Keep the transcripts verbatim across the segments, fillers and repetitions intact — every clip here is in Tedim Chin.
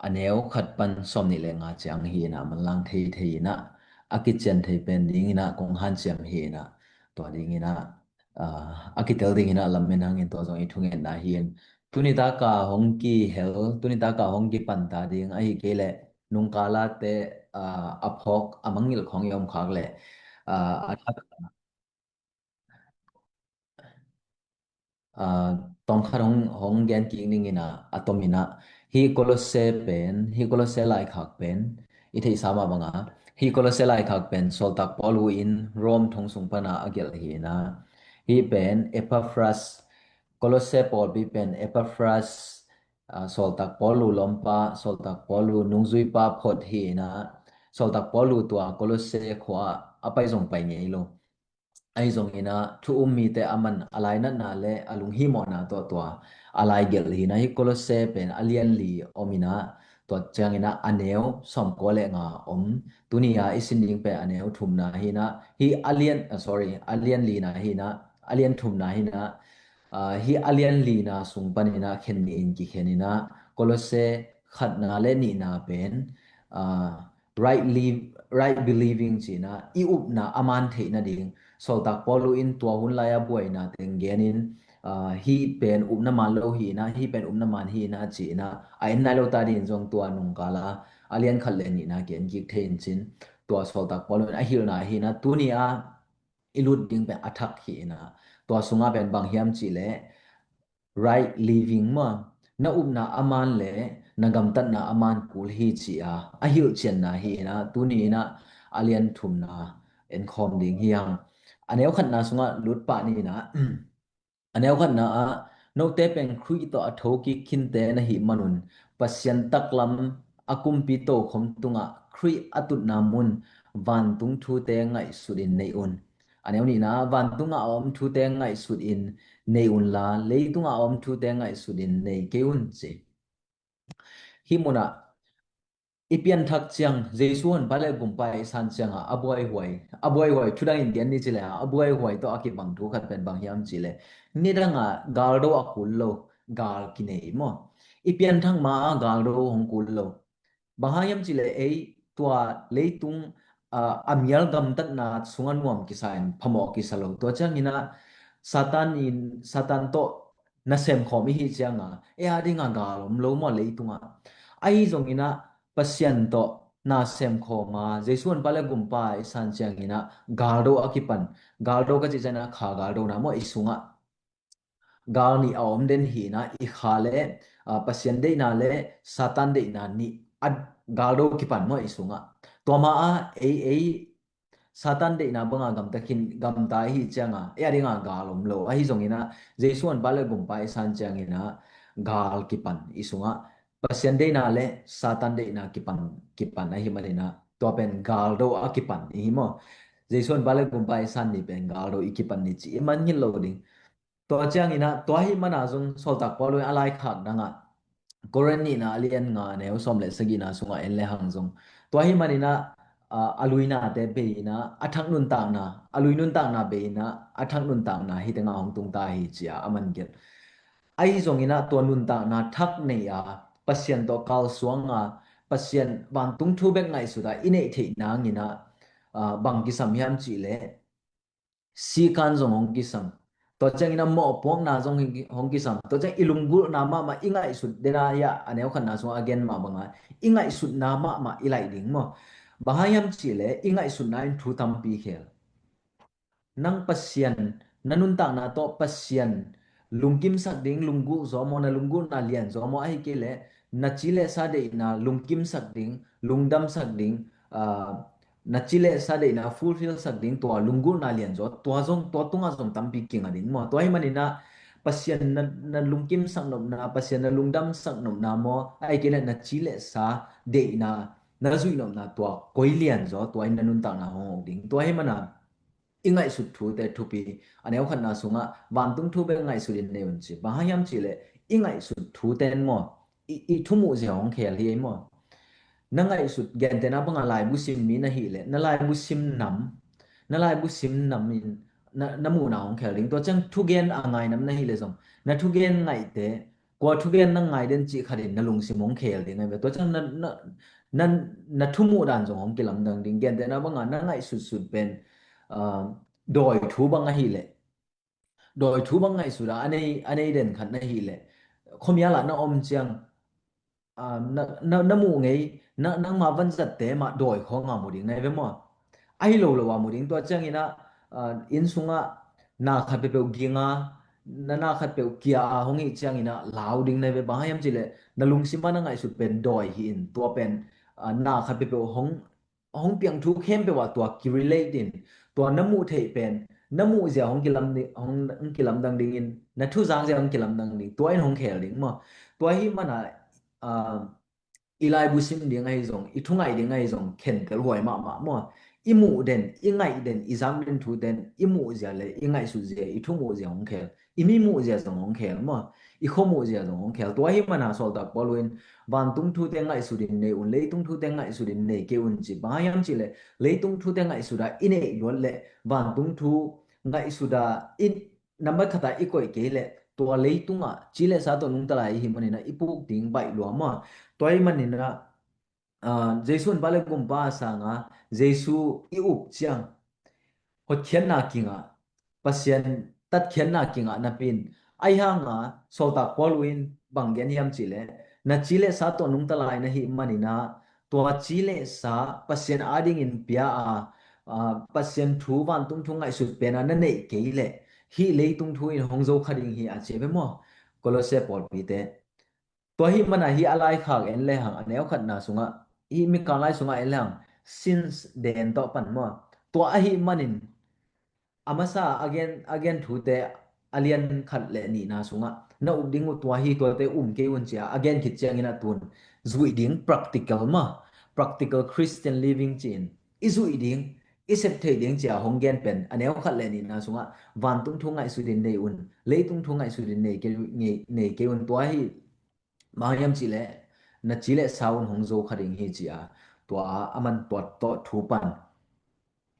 a neu khat pan sawm nih le nga ciang hi inah manlang thei thei inah a kician thei pen ding inah kong hanciam hi inah tua ding inah, ah, a kitel ding inah lam en hangin tua zong i thungetna hi in. Tuni taka hong kihel, tuni taka hong kipanta ding ahi kei leh nungkala te, ah, a phawk a mangngilh khawng i om khak leh, ah, a thak ah, tawmkhat hong, hong gen kik ning inah a tom inah hih Kolosse pen, hih Kolosse laikhak pen i theihsa mah banga hih Kolosse laikhak pen sawltak Paulu in Rome thong sung pana a gelh hi inah hih pen Epaphras, Kolosse pawlpi pen Epaphras, ah, sawltak Paulu lawmpa, sawltak Paulu nungzuipa phot hi inah sawltak Paulu tua Kolosse khua a pai zong pai ngei lo. Ahi zong inah thu um mite a man a lainatna le a lunghimawhna tawh tua a lai gelh hi inah hih Kolosse pen a lianli om inah tua ciang inah a neu sawmkua le nga om. Tuni a i sin ding pen a neu thumna hi inah hih a lian, ah, sorry, a lianlina hi inah a lian thumna hi inah, ah, hih a lianlina sung pan inah khen nih in kikhen inah Kolosse khatna le nihna pen, ah, right live, right believing ci inah i upna a man theih nading sawltak Paulu in tua hun lai-a buaina teng gen in, ah, hih pen upna man lo hi inah hih pen upna man hi inah ci inah a en nai lo ta dingin zong tua nungkala a lian khat le nihna ki en kik thei in cin tua sawltak Paulu in a hilhna hi inah tuni a i lut ding pen a thak hi inah tua sungah pen bang hiam cih leh right living maw, na upna a man le na gamtatna a man kul hi ci a a hilhcianna hi inah tuni inah a lian thumna en khawm ding hi hang. A neu khatna sungah lut pah ni inah a neu khatna ah note pen Khrih tawh a thokik khinte na hih manun Pasian taklam a kumpi tokhom tungah Khrih a tutna mun vantung thute ngaihsut in nei un. A neu nihna ah vantung a om thute ngaihsut in nei unla leitung a om thute ngaihsut in nei kei un ci. Hih munah i pianthak ciang Jesu honpa le gumpa i san ciangah a buaihuai, a buaihuai thudang in gen ni cileh a buaihuai tawh a kibang thu khat pen bang hiam cileh nidangah galdo a kul lo gal kinei maw? I pianthak ma-ah galdo hong kul lo. Bang hang hiam cileh ei tua leitung, ah, a mial gamtatna sungah nuam kisa in phamawh kisa lo. Tua cianginah Satan in, Satan tawh na semkhawm i hih cianga ei a dinga gal om lo maw leitungah? Ahi zonginah Pasian tawh na semkhawma Jesu honpa le gumpa i san cianginah galdo a kipan. Galdo ka cih cianginah kha galdona maw i sungah gal nih a om den hinah i kha le, ah, Pasian deihna le Satan deihna nih a galdo kipan maw i sungah? Tua ma-ah ei ei Satan deihna banga gamta khin gamta i hih cianga ei a dinga gal om lo. Ahi zonginah Jesu honpa le gumpa i san cianginah gal kipan i sungah Pasian deihna le Satan deihna kipan kipan ahi maninah tua pen galdo a kipan i hi maw? Jesu honpa le gumpa i san ni pen galdo i kipan ni ci i man ngil lo ding. Tua cianginah tua hi mana zong sawltak Paul in a laikhak dangah Korin nihna a lian nga neu sawm le sagihna sungah en le hang zong tua hi maninah, ah, a luinate bei inah a thak nuntakna, a lui nuntakna bei inah a thak nuntakna hi tengah hong tungta hi cia a man gelh. Ahi zonginah tua nuntakna thak nei a Pasian tawh kalsuanga Pasian vantung thu bek ngaihsuta i neih theih nanginah, ah, bang kisam hiam cihleh sikan zong hong kisam. Tua ciangin a mawhpuakna zong hong kisam. Tua ciang i lunggulhna mahmah i ngaihsut dena hi a, a neu khatna sungah a gen mah banga i ngaihsutna mahmah i laih ding maw? Bang hang hiam cihleh i ngaihsutna in thu tampi khel. Nang Pasian na nuntakna tawh Pasian lungkimsak ding lunggulh zaw maw, na lunggulhna lian zaw maw, ahi kei leh na ci le sa deihna lungkimsak ding, lungdamsak ding, ah, na ci le sa deihna fulfill sak ding tua lunggulhna lian zaw, tua zong, tua tungah zong tampi kinga ding maw? Tua hi maninah Pasian na, na lungkimsak nopna, Pasian na lungdamsak nopna maw, ahi kei leh na ci le sa deihna na zuih nopna tua koi lian zaw, tua in na nuntakna hong hong ding. Tua hi mana i ngaihsut thute thupi, a neu khatna sungah vantung thu bek ngaihsut in nei un ci. Bang hang hiam cihleh i ngaihsut thute in maw, i, i thumuh zia hong khel hi ei maw? Na ngaihsut gentehna banga laibu sim mi na hih leh na laibu sim nam, na laibu sim nam in na, na muhna hong khel ding. Tua ciang thugen a ngainam na hih leh zong na thugen ngaihte kua thugen na ngai den cih khatin na lungsim hong khel ding ahi ve. Tua ciang na, na, na, na thumuh dan zong hong kilamdang ding. Gentehna banga na ngaihsutsut pen, ah, dawi thu bang ahileh, dawi thu bang ngaihsuta a nei, a nei den khat na hileh, khuamial ah na om ciang, ah, na, na, na muh ngei, na, nangma vanzatte mah dawi khawng a mu ding na hi ve maw? Ahi lo lo a mu ding. Tua ciangin ah, ah, inn sungah na khat peuhpeuh ging a, na, na khat peuh kia a hong hih ciangin ah lau ding na hi ve. Bang hang hiam cihleh na lungsim ah na ngaihsut pen dawi hi in, tua pen, ah, na khat peuhpeuh hong hong piang thu khempeuh ah tua ki-relate in, tua na muh theih pen, na muh zia hong kilam ding, hong, hong kilamdang dingin, na thuzak zia hong kilamdang ding, tua in hong khel ding maw? Tua hi mana, ah, i laibu sim ding ahi zong, i thungaih ding ahi zong, khentel huai mahmah maw? I muh den, i ngaih den, i zak den thu den, i muh zia le i ngaihsut zia, i thumuh zia hong khel. I mi muh zia zong hong khel maw? I khua muh zia zong hong khel. Tua hi mana sawltak Paul in, vantung thute ngaihsut in nei un, leitung thute ngaihsut in nei kei un ci. Bang hang hiam cihleh, leitung thute ngaihsut a i neih luat leh vantung thu ngaihsut a i nambat khat a i koih kei leh, tua leitungah ci le sa tawh nungta lai i hih manin ah i puk ding baih lua maw? Tua hi manin ah, ah, Jesu in pa le gumpa a sanga Jesu i up ciang hotkhiatna kingah, Pasian tatkhiatna kingah napi in, ahi hanga sawltak Paul in bang gen hiam cihleh, na ci le sa tawh nungta lai na hih manin ah, tua ci le sa Pasian adingin pia a, ah, Pasian thu, vantung thu ngaihsut pen a na neih kei leh, hih leitung thu in hong zo kha ding hi a ci ve maw? Kolose pawlpite. Tua hi mana hi a laikhak en lehang, a neu khatna sungah, hi Mikang lai sungah en lehang, sins den tawh pan maw? Tua ahi manin, a masa a gen, a gen thute a lian khat le nihna sungah na up ding uh tua hi, tuate um kei un cia a gen khit ciangin a tun zuih ding practical maw? Practical Christian living ci-in i zuih ding, i sep theih ding cia hong gen pen a neu khat le nihna sungah vantung thu ngaihsut in nei un, leitung thu ngaihsut in nei kei, nei, nei kei un, tua hi. Bang hang hiam cihleh, na ci le sa un hong zo kha ding hi ci a, tua a, a man tua tawh thu pan.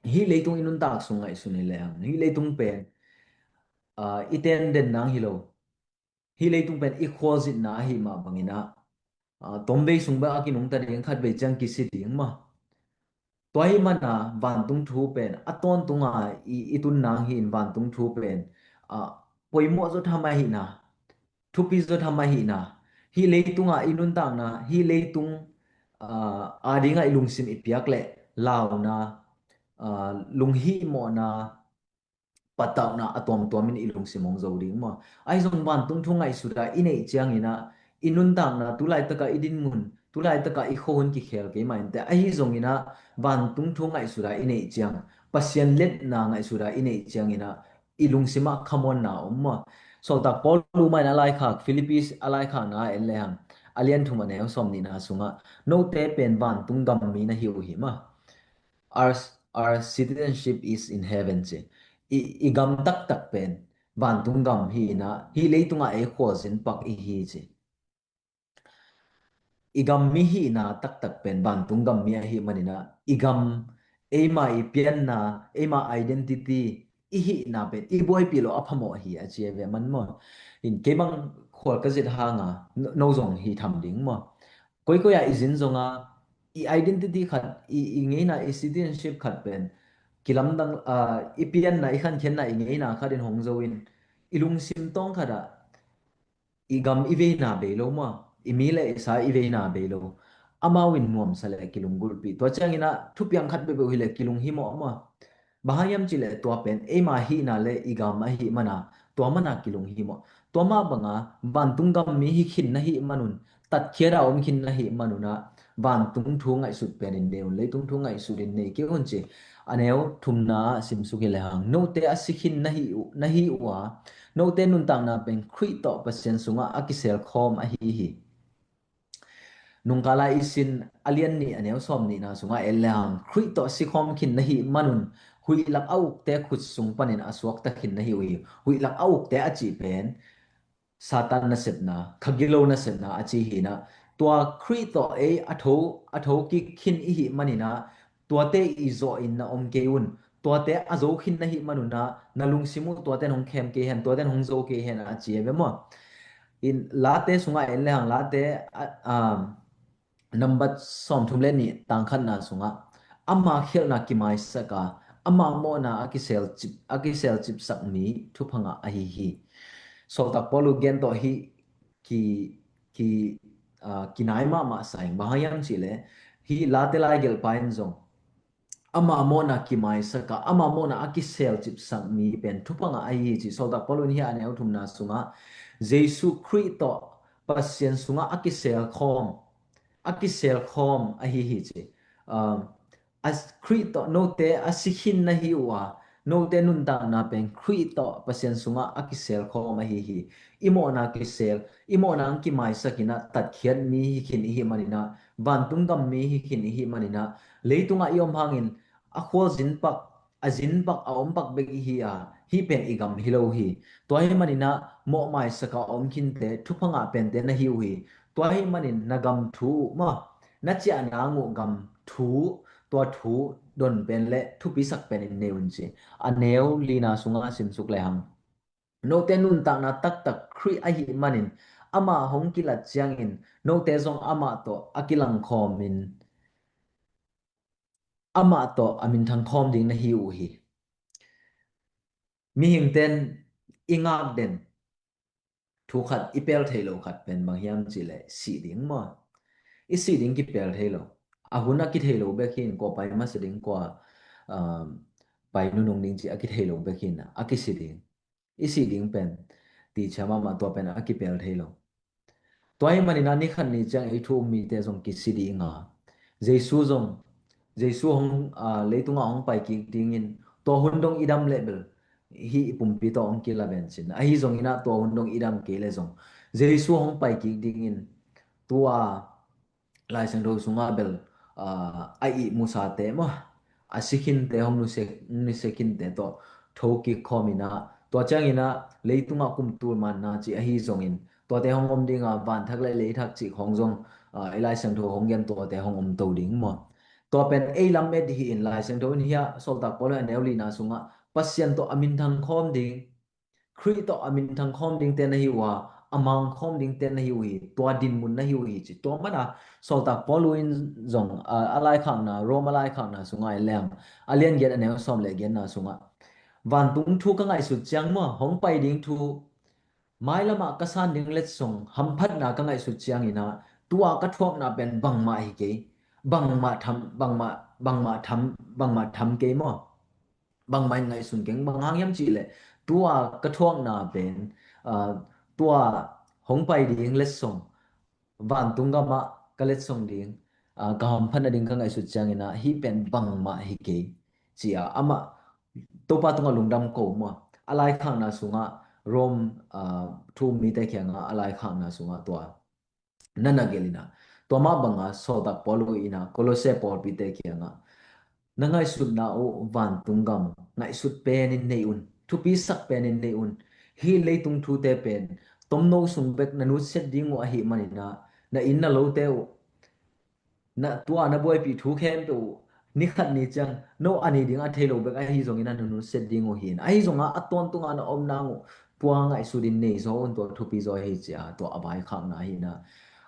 Hih leitung i nuntak sung ngaihsun hi lehang, hih leitung pen, ah, i ten den nang hi lo. Hih leitung pen i khualzinna ahi mah bangin ah, ah, tomvei sung bek a kinungta ding, khatvei ciang kisi ding maw? Tua hi mana vantung thu pen a tawntunga i, i tun nang hi in, vantung thu pen, ah, poimawh zaw tham ahihna, thupi zaw tham ahihna, hih leitunga i nuntakna, hih leitung, ah, adinga i lungsim i piak leh launa, ah, lunghihmawhna, patauhna a tuamtuamin i lungsim hong zo ding maw? Ahi zong vantung thu ngaihsuta i neih ciangin ah, i nuntakna, tulaitaka i dinmun, tulaitaka i khuahun kikhel kei mah inteh. Ahi zongin ah vantung thu ngaihsuta i neih ciang, Pasian letna ngaihsuta i neih ciangin ah, i lungsimah khamuanna om maw? Sawltak Paul lu mah in a laikhak, Philippi a laikhakna en lehang, a lian thum a neu sawm nihna sungah, note pen vantung gam mi na hi uh hi maw? Our, our citizenship is in heaven ci. I, i gam taktak pen vantung gam hi in ah, hih leitungah ei khualzin pak i hi ci. I gam mi hihna taktak pen vantung gam mi ahih manin ah, i gam, eima i pianna, eima identity i hihna pen i buaipih loh a phamawh hi a ci a ve man maw? In kei bang khual ka zit hanga, no, no zong hi tham ding maw? Koikoi ah i zin zonga, i identity khat, i, i ngeina, i citizenship khat pen kilamdang, ah, i pianna, i khankhiatna, i ngeina khatin hong zo in, i lungsim tawng khatah i gam i veina bei lo maw? I mi le i sa i veina bei lo. Amau in nuamsa le kilunggulhpih. Tua ciangin ah thupiang khat peuhpeuh hileh kilunghimawh maw? Bang hang hiam cihleh tua pen eima hihna le i gam ahih mana, tua mana kilunghimawh. Tua mah banga vantung gam mi hi khin na hih manun, tatkhiat a om khin na hih manun ah, vantung thu ngaihsut pen in nei un, leitung thu ngaihsut in nei kei un ci. A neu thumna ah simsuk hi lehang, note a si khin na hi uh, na hi uh a, note nuntakna pen Khrih tawh Pasian sungah a kisel khawm ahi hi. Nungkala i sin a lian nih a neu sawm nihna sungah en lehang, Khrih tawh sikhawm khin na hih manun, huih lak a ukte khut sung panin a suakta khin na hi uh hi. Huih lak a ukte a cih pen Satan nasepna, khagilo nasepna a ci hi in ah, tua Khrih tawh ei a tho, a tho kik khin i hih manin ah, tuate i zawh in na om kei un. Tuate a zo khin na hih manun ah, na lungsim uh tuate in hong khem kei hen, tuate in hong zo kei hen a ci a ve maw? In Late sungah en lehang Late, a, um, nambat sawmthum le nih tangkhatna sungah ama khialhna kimaisak a, ama mawhna a kiselcip, a kiselcipsak mi thupha ngah ahi hi. Sawltak Paul uh gen tawh hih ki, ki, ah, kinai mahmah sa ing. Bang hang hiam cihleh hih Late laigelhpa in zong ama mawhna kimaisak a, ama mawhna a kiselcipsak mi pen thupha ngah ahi hi ci. Sawltak Paul in hih a neu thumna sungah Jesuh Khrih tawh Pasian sungah a kiselkhawm, a kiselkhawm ahi hi ci. Um, a Khrih tawh note a si khin na hi uh a, note nuntakna pen Khrih tawh Pasian sungah a kiselkhawm ahi hi. I mawhna kisel, i mawhna ang kimaisak in ah tatkhiat mi hi khin i hih manin ah, vantung gam mi hi khin i hih manin ah, leitungah i om hangin a khua zin pak, a zin pak, a om pak bek i hi a, hih pen i gam hi lo hi. Tua hih manin ah mawhmaisak a om khinte, thupha ngah pente na hi uh hi. Tua hih manin na gam thu uh maw, na ciah nang uh gam thu, tua thu don pen le thupisak pen in nei un ci. A neu lina sungah simsuk lehang, note nuntakna taktak Khrih ahih manin amah hong kilat ciangin note zong amah tawh a kilangkhawm in, amah tawh a minthang khawm ding na hi uh hi. Mihingten i ngakden thu khat, i pel thei lo khat pen bang hiam cihleh sih ding maw? I sih ding kipel thei lo. A hun a kithei lo bek hi in, kua pai masa ding, kua, um, pai nunung ding ci a kithei lo bek hi in, a kisi ding. I sih ding pen ticia mahmah, tua pen a kipel thei lo. Tua hih manin ah ni khat ni ciang ei thu um mite zong kisi ding a, Jesu zong, Jesu hong, ah, leitungah hong pai kik dingin tua hun dong i dam leh bel hih i pumpi tawh hong kila ven cin. Ahi zongin ah tua hun dong i dam kei leh zong Jesu hong pai kik dingin tua Lai Siangtho sungah bel, ah, a ihmusate maw, a si khinte, hong nusia, nusia khinte tawh tho kik khawm in ah, tua ciangin ah leitungah kum tul manna ci ahi zongin tuate hong om ding a, vanthak le leithak cih khawng zong, ah, i Lai Siangtho hong gen tuate hong om to ding maw? Tua pen ei lamet hi in, Lai Siangtho in hih a Sawltak Paul in a neu lina sungah Pasian tawh a minthang khawm ding, Khrih tawh a minthang khawm dingte na hi uh a, a mang khawm dingte na hi uh hi, tua dinmun na hi uh hi ci. Tua mana Sawltak Paul in zong, a, a laikhakna, Rom a laikhakna sungah en leng, a lian giat a neu sawm le giatna sungah, vantung thu ka ngaihsut ciang maw, hong pai ding thu, mailamah ka san ding letsong hamphatna ka ngaihsut ciangin ah, tua ka thuakna pen bangmah hi kei, bangmah tham, bangmah, bangmah tham, bangmah tham kei maw? Bangmah in ngaihsun keng, bang hang hiam cihleh tua ka thuakna pen, ah, tua hong pai ding letsong, vantung gamah ka letsong ding, ah, ka hamphatna ding ka ngaihsut ciangin ah, hih pen bangmah hi kei, ci a, amah Topa tungah lungdam ko maw? A laikhakna sungah Rom, ah, thu um mite kiangah a laikhakna sungah tua na na gelh in ah, tua mah banga Sawltak Paul in ah Kolose pawlpite kiangah, na ngaihsutna uh vantung gam ngaihsut penin nei un, thupisak penin nei un. Hih leitung thute pen tomno sung bek na nutsiat ding uh ahih manin ah, na inn na lote uh, na tua na buaipih thu khempeuh uh, ni khat ni ciang no a ni ding a thei lo bek ahi zongin ah na nutsiat ding uh hi in, ahi zongah a tawntung a na om nang uh tua ngaihsut in nei zaw un, tua thupi zaw hi, ci a, tua a vaikhakna hi in ah,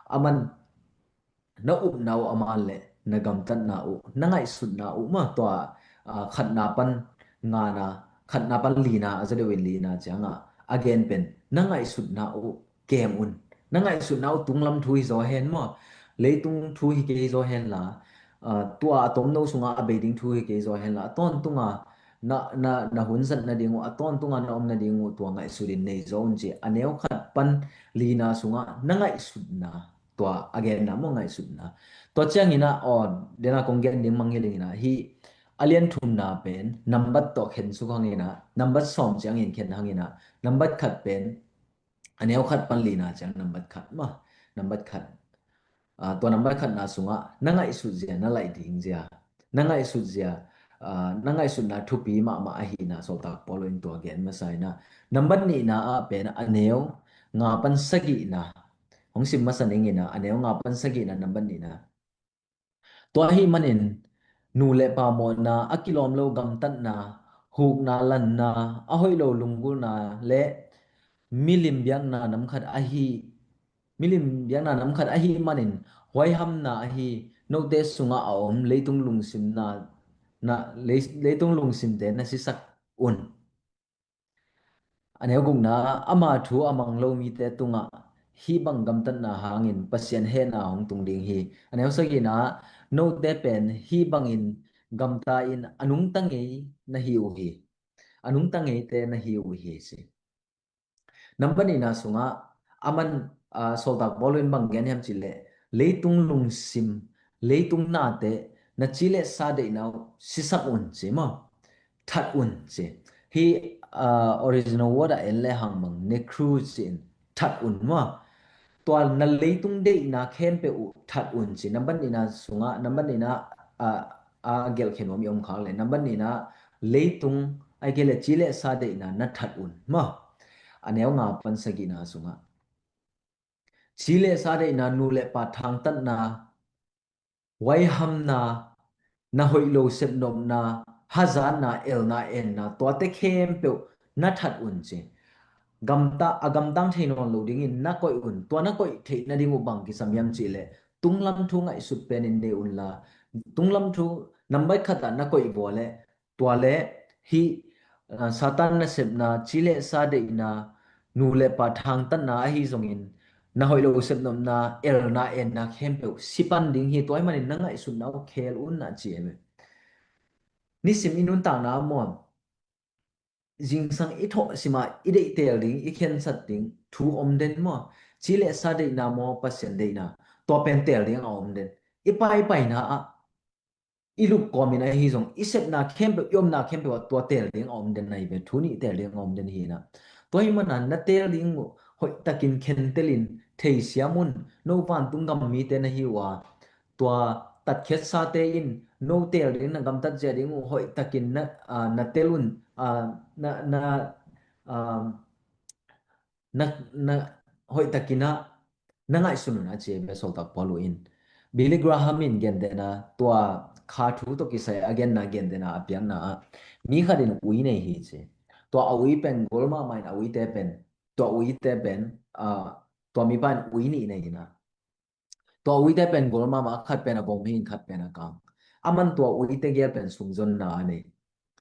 a man na upna uh a man le na gamtatna uh, na ngaihsutna uh mah, tua, ah, khatna pan ngana, khatna pan lina, a za deuh in lina ciangah a gen pen, na ngaihsutna uh kem un. Na ngaihsutna uh tunglam thu hi zaw hen maw? Leitung thu hi kei zaw hen la, ah, tua a tomno sungah a bei ding thu hi kei zaw hen la, a tawntunga na, na, na hun zat nading uh, a tawntunga na om nading uh, tua ngaihsut in nei zaw un, ci a, neu khat pan lina sungah na ngaihsutna, tua a genna maw, ngaihsutna. Tua ciangin ah, aw, dena kong gen ding mangngilh ing in ah, hih a lian thumna pen nambat tawh khen suk hang in ah, nambat sawm ciangin khen hang in ah, nambat khat pen, a neu khat pan lina ciang nambat khat mah, nambat khat. Ah, tua nambat khatna sungah na ngaihsut zia, na laih ding zia, na ngaihsut zia, ah, na ngaihsutna thupi mahmah ahihna Sawltak Paul in tua gen masa in ah, nambat nihna ah pen a neu nga pan sagihna hong sim masa ning in ah, a neu nga pan sagihna, nambat nihna. Tua ahih manin nu le pa mawhna, a kilawm lo gamtatna, hukna, lanna, a hoih lo lunggulhna le milim biakna nam khat ahi, milim biakna nam khat ahih manin huaihamna ahi note sungah a om leitung lungsimna, na, lei, leitung lungsimte na sisak un. A neu gukna, ama thu a mang lo mite tungah hih bang gamtatna hangin Pasian hehna hong tung ding hi. A neu sagihna, note pen hih bangin gamta in a nungta ngei na hi uh hi. A nungta ngeite na hi uh hi, ci. Nambat nihna sungah aman, ah, sawltak Paul in bang gen hiam cih leh, leitung lungsim, leitung nate, na ci le sa deihna uh sisak un, ci maw? That un, ci. Hih, ah, original word ah en le hang bang, nekru, ci in, that un maw? Tua na leitung deihna khempeuh uh that un, ci. Nambat nihna sungah, nambat nihna, ah, a gelh khen om i om khak leh, nambat nihna leitung, ahih kei leh ci le sa deihna na that un maw? A neu nga pan sagihna sungah ci le sa deihna, nu le pa thangtatna, huaihamna, na hoih lo sepnopna, hazatna, elna, enna, tuate khempeuh na that un, ci. Gamta, a gamtang thei nawn lo dingin na koih un. Tua na koih theih nading uh bang kisam hiam cih leh, tunglam thu ngaihsut penin nei unla, tunglam thu nambat khatah na koih vua leh, tua le hih, ah, Satan nasepna, ci le sa deihna, nu le pa thangtatna ahi zongin, na hoih lo sepnopna, elna, enna khempeuh si pan ding hi. Tua ahih manin na ngaihsutna uh khel un, na ci em. Nisim i nuntakna ah maw, zingsang i thawh simah i deih teel ding, i khensat ding thu om den maw? Ci le sa deihna maw, Pasian deihna? Tua pen teel ding a om den. I paipaina ah, i lup kawmin ahi zong, i sepna khempeuh, i omna khempeuh ah tua teel ding a om den ahi ve, thu nih teel ding a om den hi na. Tua ahih manin na teel ding uh hoihtakin khentelin theisiam un. No vantung gam mite na hi uh a, tua tatkhiatsate in no teel ding, na gamtat zia ding uh hoihtakin na, ah, na tel un, ah, na, na, ah, na, na hoihtakin ah na ngaihsun un, a ci ve sawltak Paul uh in. Billy Graham in gentehna, tua kha thu tawh kisai a genna gentehna a piakna ah, mi khat in ui nei hi, ci. Tua a ui pen gol mahmah in, a uite pen, tua uite pen, ah, tua mipa in ui nih nei hi na. Tua uite pen gol mahmah, khat pen a vom hi in, khat pen a kang. Aman tua uite gel pen sumzonna a nei.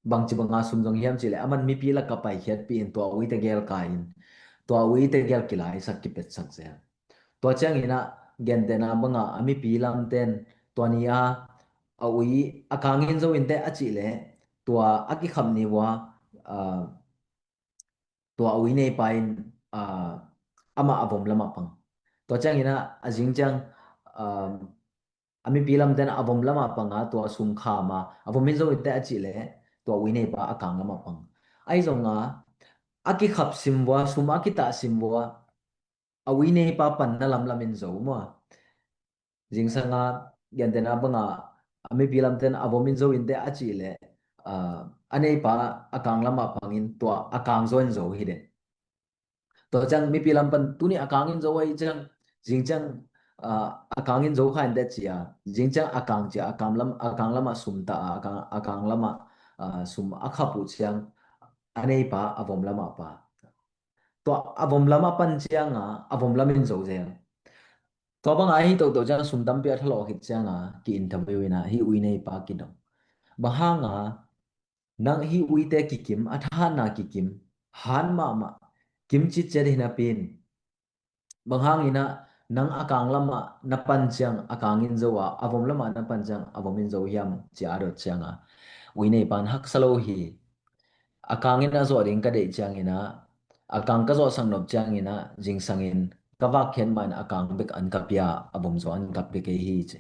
Bangci banga sumzong hiam cih leh, aman mipi lakah paikhiatpih in tua uite gel kai in, tua uite gel kilaisak, kipetsak zel. Tua ciangin ah, gentehna banga a mipi lamten tua ni a, a ui a kangin zo inteh a cih leh, tua a kikhap ni vua, ah, tua a ui neipa in, ah, amah a vom lamah pang. Tua ciangin ah, a zing ciang, ah, a mipi lamten a vom lamah pang a, tua sum kham a, a vom in zo inteh a cih leh, tua ui neipa a kang lamah pang. Ahi zong a, a kikhap sim vua, sum a kitah sim vua, a ui neipa panna lamlam in zo maw? Zingsang a, gentehna banga, a mipi lamten a vom in zo inteh a cih leh, ah, a neipa a kang lamah pangin tua a kang zaw in zo hi den. Tua ciang mipi lam pan tuni a kangin zo ahi ciang, zing ciang, ah, a kangin zo kha inteh ci a, zing ciang a kang ci a, a kang lam, a kang lamah sum tah a, a kang, a kang lamah, ah, sum a khap uh ciang, a neipa a vom lamah pang. Tua a vom lamah pan ciang a, a vom lam in zo zel. Tua banga ahi toto ciang, sum tampi a thalawh khit ciang a, ki-interview in a, hih ui neipa kidong. Bang hang a, nang hih uite kikim, a thahatna kikim, hat mahmah, kim citciat hi napi in, bang hangin ah nang a kang lamah na pan ciang a kang in zo a, a vom lamah na pan ciang a vom in zo hiam, ci a dot ciang a, ui neipa in haksa lo hi. A kang in a zawh ding ka deih ciangin ah, a kang ka zawhsak nop ciangin ah, zingsangin ka vakkhiat mah in a kang bek an ka pia, a vom zaw an ka pia kei hi, ci.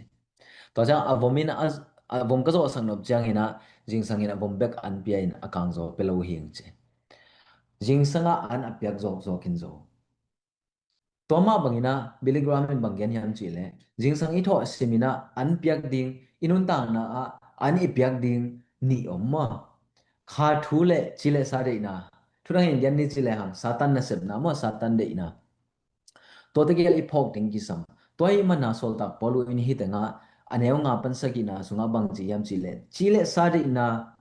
Tua ciang a vom in a, a vom ka zawhsak nop ciangin ah, zingsangin a vom bek an pia in a kang zaw pia lo hing, ci. Zingsang ah an a piak zawkzawk in zo. Tua mah bangin ah Billy Graham in bang gen hiam cih leh, zingsang i thawh sim in ah an piak ding, i nuntakna ah an i piak ding nih om maw? Kha thu le ci le sa deihna. Thu dang in gen ni ci le hang, Satan nasepna maw, Satan deihna. Tuate gel i phawk ding kisam. Tua ahih manin ah sawltak Paul in hih tengah a neu nga pan sagihna sungah bang ci hiam cih leh, ci le sa deihna,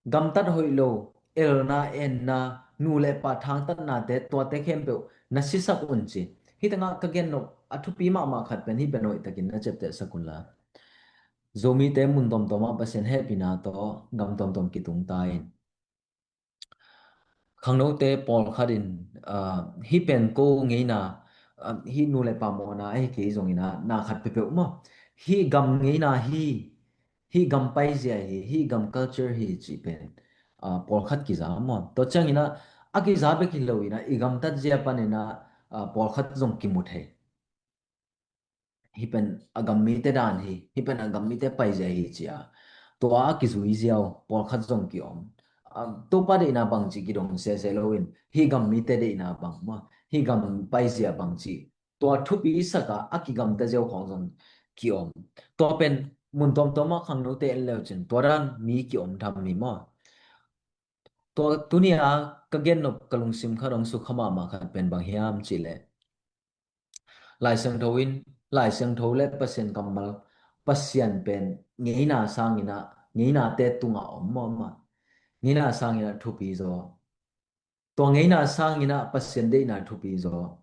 gamtat hoih lo, elna, enna, nu le pa thangtatnate tuate khempeuh na sisak un ci. Hih tengah ka gen nop a thupi mahmah khat pen hih pen hoihtakin na ciaptehsak unla. Zomite mun tuamtuam ah Pasian hehpihna tawh gam tuamtuam kitung ta in. Khangnote pawlkhat in, ah, hih pen ko ngeina, ah, hih nu le pa mawhna ahi kei zongin ah, na khat peuhpeuh maw, hih gam ngeina hi, hih gam paizia hi, hih gam culture hi cih pen, ah, pawlkhat kiza maw. Tua ciangin ah, a kiza bek hi loin ah, i gamtat zia panin ah, ah, pawlkhat zong kimu thei. Hih pen a gam mite dan hi, hih pen a gam mite paizia hi ci a, tua a kizui ziau pawlkhat zong kiom. Ah, Topa deihna bang ci kidong sese loin, hih gam mite deihna bang maw, hih gam paizia bang ci, tua thupi sak a, a kigamta ziau khawng zong kiom. Tua pen mun tuamtuam ah khangnote en leu cin, tua dan mi kiom tham mi maw. Tua tuni a ka gen nop ka lungsim khat hong sukha mahmah khat pen bang hiam cih leh, Lai Siangtho in, Lai Siangtho le Pasian kammal, Pasian pen ngeina sangin ah, ngeinate tungah om maw, maw. Ngeina sangin ah thupi zaw. Tua ngeina sangin ah Pasian deihna thupi zaw.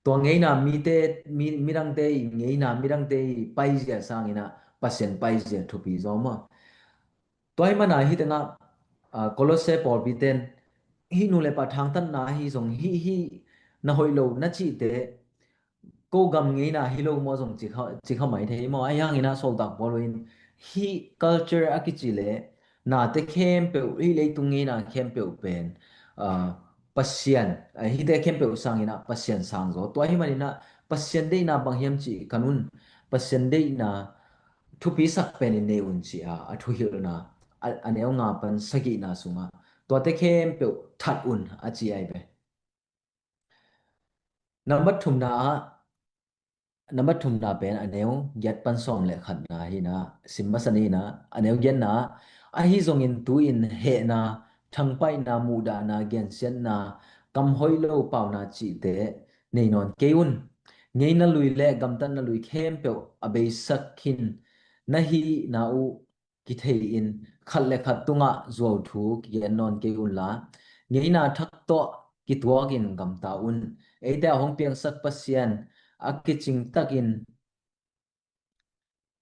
Tua ngeina mite, mi, midangte i ngeina, midangte i paizia sangin ah Pasian paizia thupi zaw maw. Tua hi mana hih tengah, ah, Kolose pawlpite in, hih nu le pa thangtatna hi zong, hih, hih na hoih lo na cihte, ko gam ngeina hi lo maw zong ci kha, ci kha mai thei maw. Ahi hangin ah sawltak Paul in, hih culture a kici le, nate khempeuh, hih leitung ngeina khempeuh pen, ah, Pasian, ah, hihte khempeuh sangin ah Pasian sang zaw. Tua hi manin ah Pasian deihna bang hiam cih khan un, Pasian deihna thupisak penin nei un ci a, a thuhilhna, a, a neu nga pan sagihna sungah, tuate khempeuh that un a ci ai ve. Nambat thumna ah, nambat thumna pen a neu giat pan sawm le khatna hi na, sim masa ni na, a neu giatna ah, ahi zongin tu-in hehna, thangpaihna, muhdahna, gensiatna, kam hoih lo pauna cihte nei nawn kei un. Ngeina lui le gamtatna lui khempeuh a beisak khin na hihna uh kithei in khat le khat tungah zuau thu kigen nawn kei unla, ngeina thak tawh kituak in gamta un. Eite a hong piangsak Pasian a kicing takin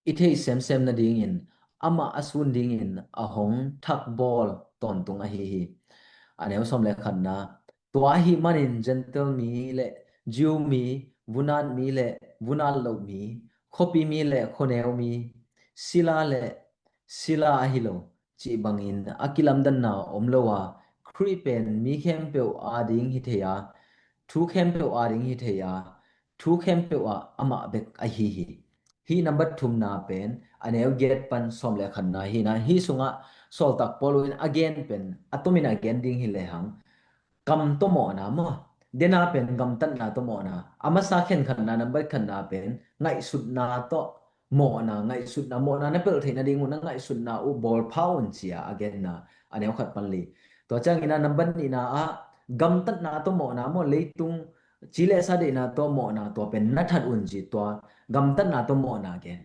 i theih semsem nadingin, amah a sun dingin a hong thakbawl tawntung ahi hi. A neu sawm le khatna, tua ahi manin Gentile mi le Jew mi, vunat mi le vunat loh mi, khuapi mi le khuaneu mi, sila le sila ahi lo cih bangin a kilamdanna om lo a, Khrih pen mi khempeuh ading hi thei a, thu khempeuh ading hi thei a, thu khempeuh ah amah bek ahi hi. Hih nambat thumna pen a neu giat pan sawm le khatna hi na, hih sungah sawltak Paul in a gen pen a tomin a gen ding hi lehang, kam tawh mawhna maw, dena pen gamtatna tawh mawhna. A masa khenkhatna, nambat khatna pen ngaihsutna tawh mawhna, ngaihsutna, mawhna na pelh theih nading uh na ngaihsutna uh bawlpha un ci a, a genna a neu khat pan li. Tua ciangin a nambat nihna ah gamtatna tawh mawhna maw, leitung ci le sa deihna tawh mawhna, tua pen na that un ci, tua gamtatna tawh mawhna gen.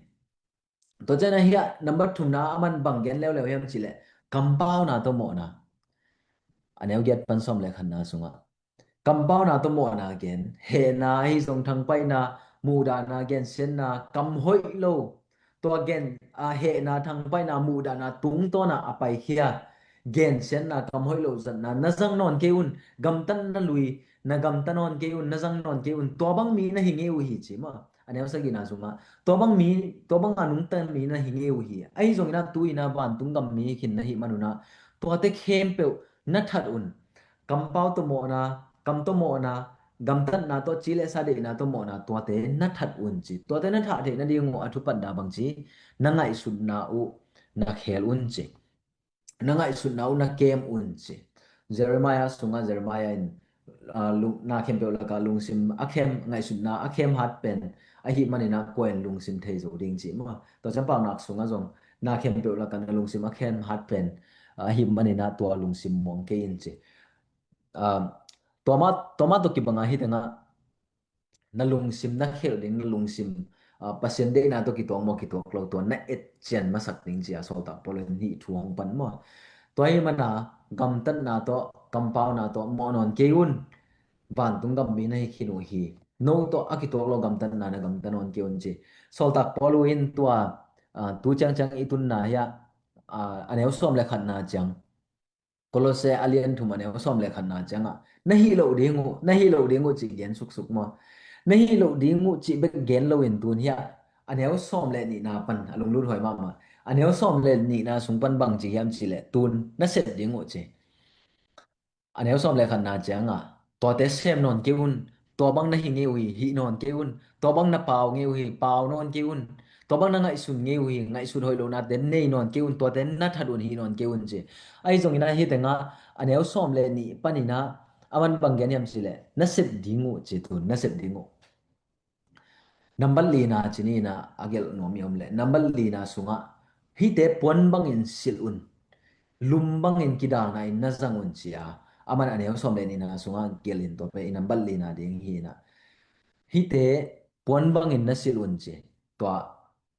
Tua ciangin a hiah nambat thumna a man bang gen leuleu hiam cih leh kampauna tawh mawhna. A neu giat pan sawm le khatna sungah kampauna tawh mawhna gen, hehna ahi zong thangpaihna, muhdahna, gensiatna, kam hoih lo. Tua gen, a, hehna, thangpaihna, muhdahna tungtawn a a paikhia gensiatna, kam hoih lo zatna na zang nawn kei un, gamtatna lui na gamta nawn kei un, na zang nawn kei un, tua bang mi na hi ngei uh hi ci maw. A neu sagihna sungah tua bang mi, tua bang a nungta mi na hi ngei uh hi. Ahi zongin a tu-in a vantung gam mi khin na hih man un a, tuate khempeuh na that un. Kampau tawh mawhna, kam tawh mawhna, gamtatna tawh, ci le sa deihna tawh mawhna, tuate na that un ci. Tuate na thah theih nading uh a thupatna bang ci, na ngaihsutna uh na khel un ci. Na ngaihsutna uh na kem un ci. Jeremiah sungah Jeremiah in, ah, lung, na khempeuh lakah lungsim a khem, ngaihsutna a khem hat pen ahih manin a kua in lungsim thei zo ding ci maw. Tua ciang Paunak sungah zong na khempeuh lakah na lungsim a khem hat pen ahih manin a tua lungsim muang kei in ci. Ah, tua mah, tua mah tawh kibang a hih tengah na lungsim na khelh ding, na lungsim, ah, Pasian deihna tawh kituak maw, kituak lo, tua na etcian masak ding ci a sawltak Paul in hih thu hong pan maw. Tua ahih mana gamtatna tawh kampauna tawh mawh nawn kei un. Vantung gammi na hi khin uh hi. No tawh a kituak lo gamtatna na gamta nawn kei un ci. Sawltak Paul in tua, ah, tu ciangciang i tunna hi a, ah, a neu sawm le khatna ciang. Kolose a lian thum a neu sawm le khatna ciangah na hih loh ding uh, na hih loh ding uh ci gen suksuk maw? Na hih loh ding uh ci bek gen loin tun hi a, a neu sawm le nihna pan a lunglut huai mahmah. A neu sawm le nihna sung pan bang ci hiam ci leh tun na sep ding uh ci. A neu sawm le khatna ciangah tuate sem nawn kei un, tua bang na hi ngei uh hi, hih nawn kei un, tua bang na pau ngei uh hi, pau nawn kei un, tua bang na ngaihsun ngei uh hi, ngaihsun hoih lohnate nei nawn kei un, tuate na that un, hih nawn kei un ci. Ahi zongin ah hih tengah a neu sawm le nih panin ah a man bang gen hiam ci leh na sep ding uh ci tun, na sep ding uh. Nambat lina ci ni in ah a gelh nuam i om leh nambat lina sungah hihte puan bangin silh un, lum bangin kidalna in na zang un ci a, a man a neu sawm le nihna sungah gelh in tua pen i nambat lina ding hi in ah. Hihte puan bangin na silh un ci. Tua